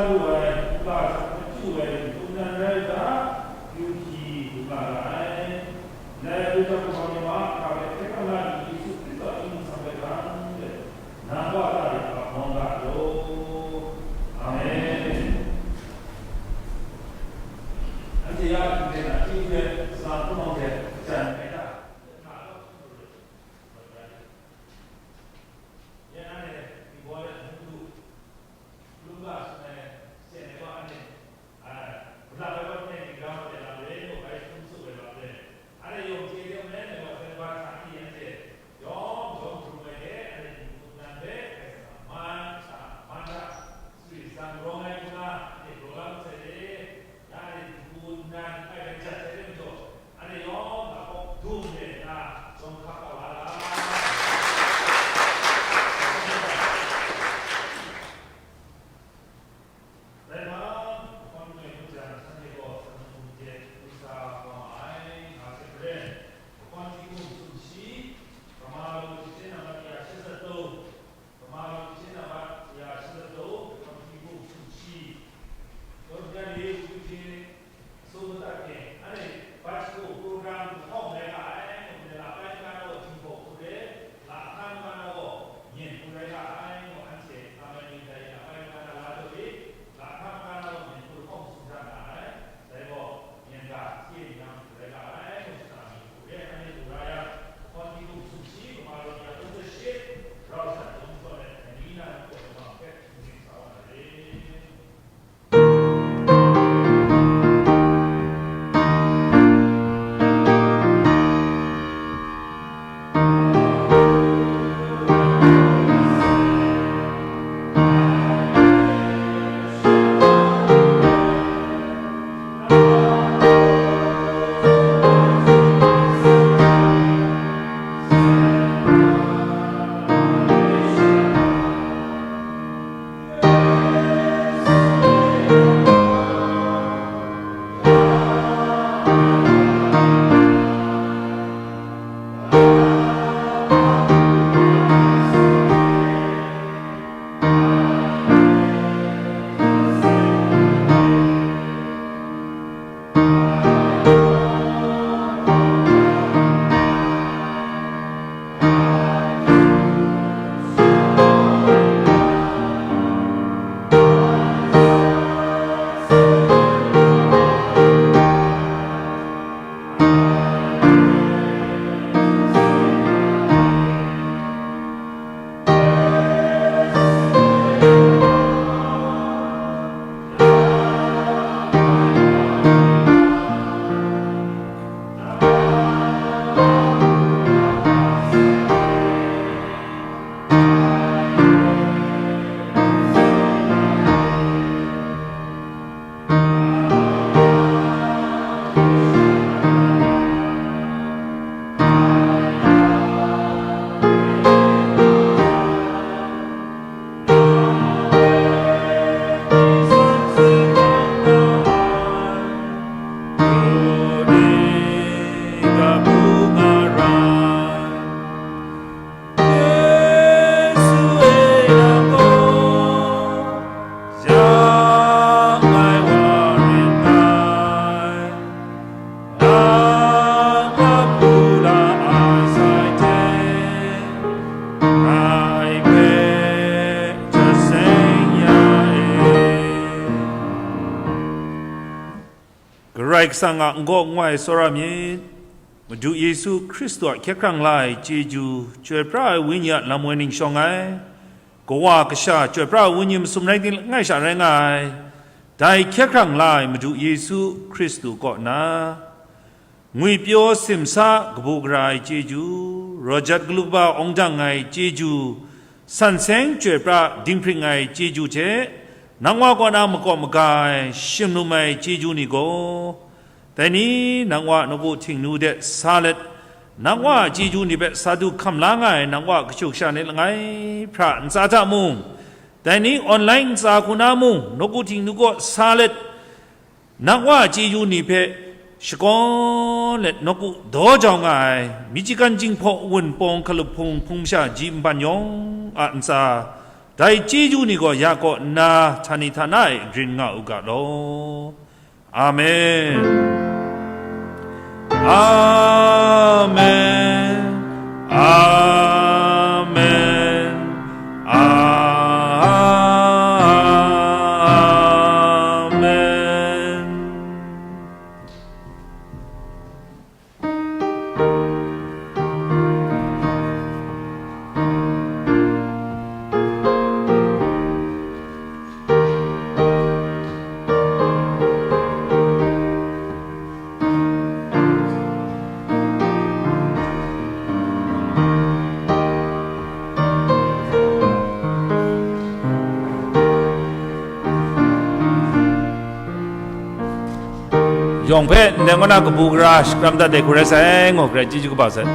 lu ai, nta hta machyu ai, hkungnan rai u ga, yu hkyi lu nga ra ai. Ndai hkungnan hkawm ni ma a hka hpe hkye hkrang la ai Yesu Hkristu a mying nsang hpe hkang let, nang wa ta rit ga, mawng ga law. Amen. Anhte ya hkingten a, chyeju hte salang hpunau hte jan ai ta? Ya na e, Tinggaw let Mungdu, Lumga shangai sen ai wa anhte, a, wulap ai wa hte ning ram de lam re, muk ai hkum tsup ai wa hte, anhte yawng chye de men ai wa hte, wa hta ni anhte yawng yawng hkrum ai hte, anhte ni hkrum nan hpe, Karai Kasang a man hta, man hta, suri tsang rawng ai hkuna, anhte raw la masai de, ya anhte ni hkrum nan ai hpe jat sai de majaw, anhte yawng a kawk dum de nna, shawng hkap kau la ai. Dai hpang, lahkawng ngai hku jang, shanhte gaw Sangtum hte Pru sa wa ma ai, nga hte maren, lahkawng hkying hkum sumshi, Kama Lawt Kasha Nambat ya shazat taw, Kama Lawt Kasha Nambat ya shazat taw, lahkawng hkying hkum sumshi. Dawdan e, Mungdu hte, Sum madat hte, anhte bat hku program lahkawng rai nga ai, muk ndai la bai n-ga na gaw, Jinghpaw hku re, la hkan n-ga na gaw, Myen hku rai nga ai, muk anhte nga mai myit dai la bai n-ga na la jaw i, la hkan n-ga na gaw, Myen hku lahkawng sung hta nga ai, dai gaw, Myen ga, Syen yang hku rai nga ai, muk shana Myen hku re, anhte hku ra yang, lahkawng hkying hkum sumshi, Kama Lawt ya kungdashi, rau shat yawng jaw let, dai ni na nang gaw, Yawng hpe hkum hkrit sa wa na re. Karai Kasang a n-gaw n-goi tsawra myit. Madu Yesu Hkristu a hkye hkrang la ai chyeju, chyoi pra ai Wenyi a lam woi ning shawng ai, Kawa Kasha, chyoi pra ai Wenyi masum rai ting langai sha rai nga ai, dai hkye hkrang la ai Madu Yesu Hkristu kaw na, ngwipyaw simsa kabu gara ai chyeju, rawt jat galu kaba awng dang ai chyeju, san seng chyoi pra dinghpring ai chyeju hte, nang wa kaw na makawp maga ai, shimlum ai chyeju ni gaw, dai ni nang wa nawku htingnu de sa let, nang wa a chyeju ni hpe sa du hkam la nga ai nang wa kashu kasha ni langai hpra ntsa hta mung, dai ni online ntsa hku na mung, nawku htingnu kaw sa let, nang wa a chyeju ni hpe shakawn let nawku daw jau nga ai, Michigan Jinghpaw Wunpawng hkalup hpung hpung masha ji nban yawng a ntsa, Dai chyeju ni gaw ya kaw nna htani htana e rin nga u ga law. Amen. Amen. Amen. Amen. Yawng hpe ndai ngu na kabu gara shakram dat ai hku rai sai, ngu hkrai chyeju kaba sai.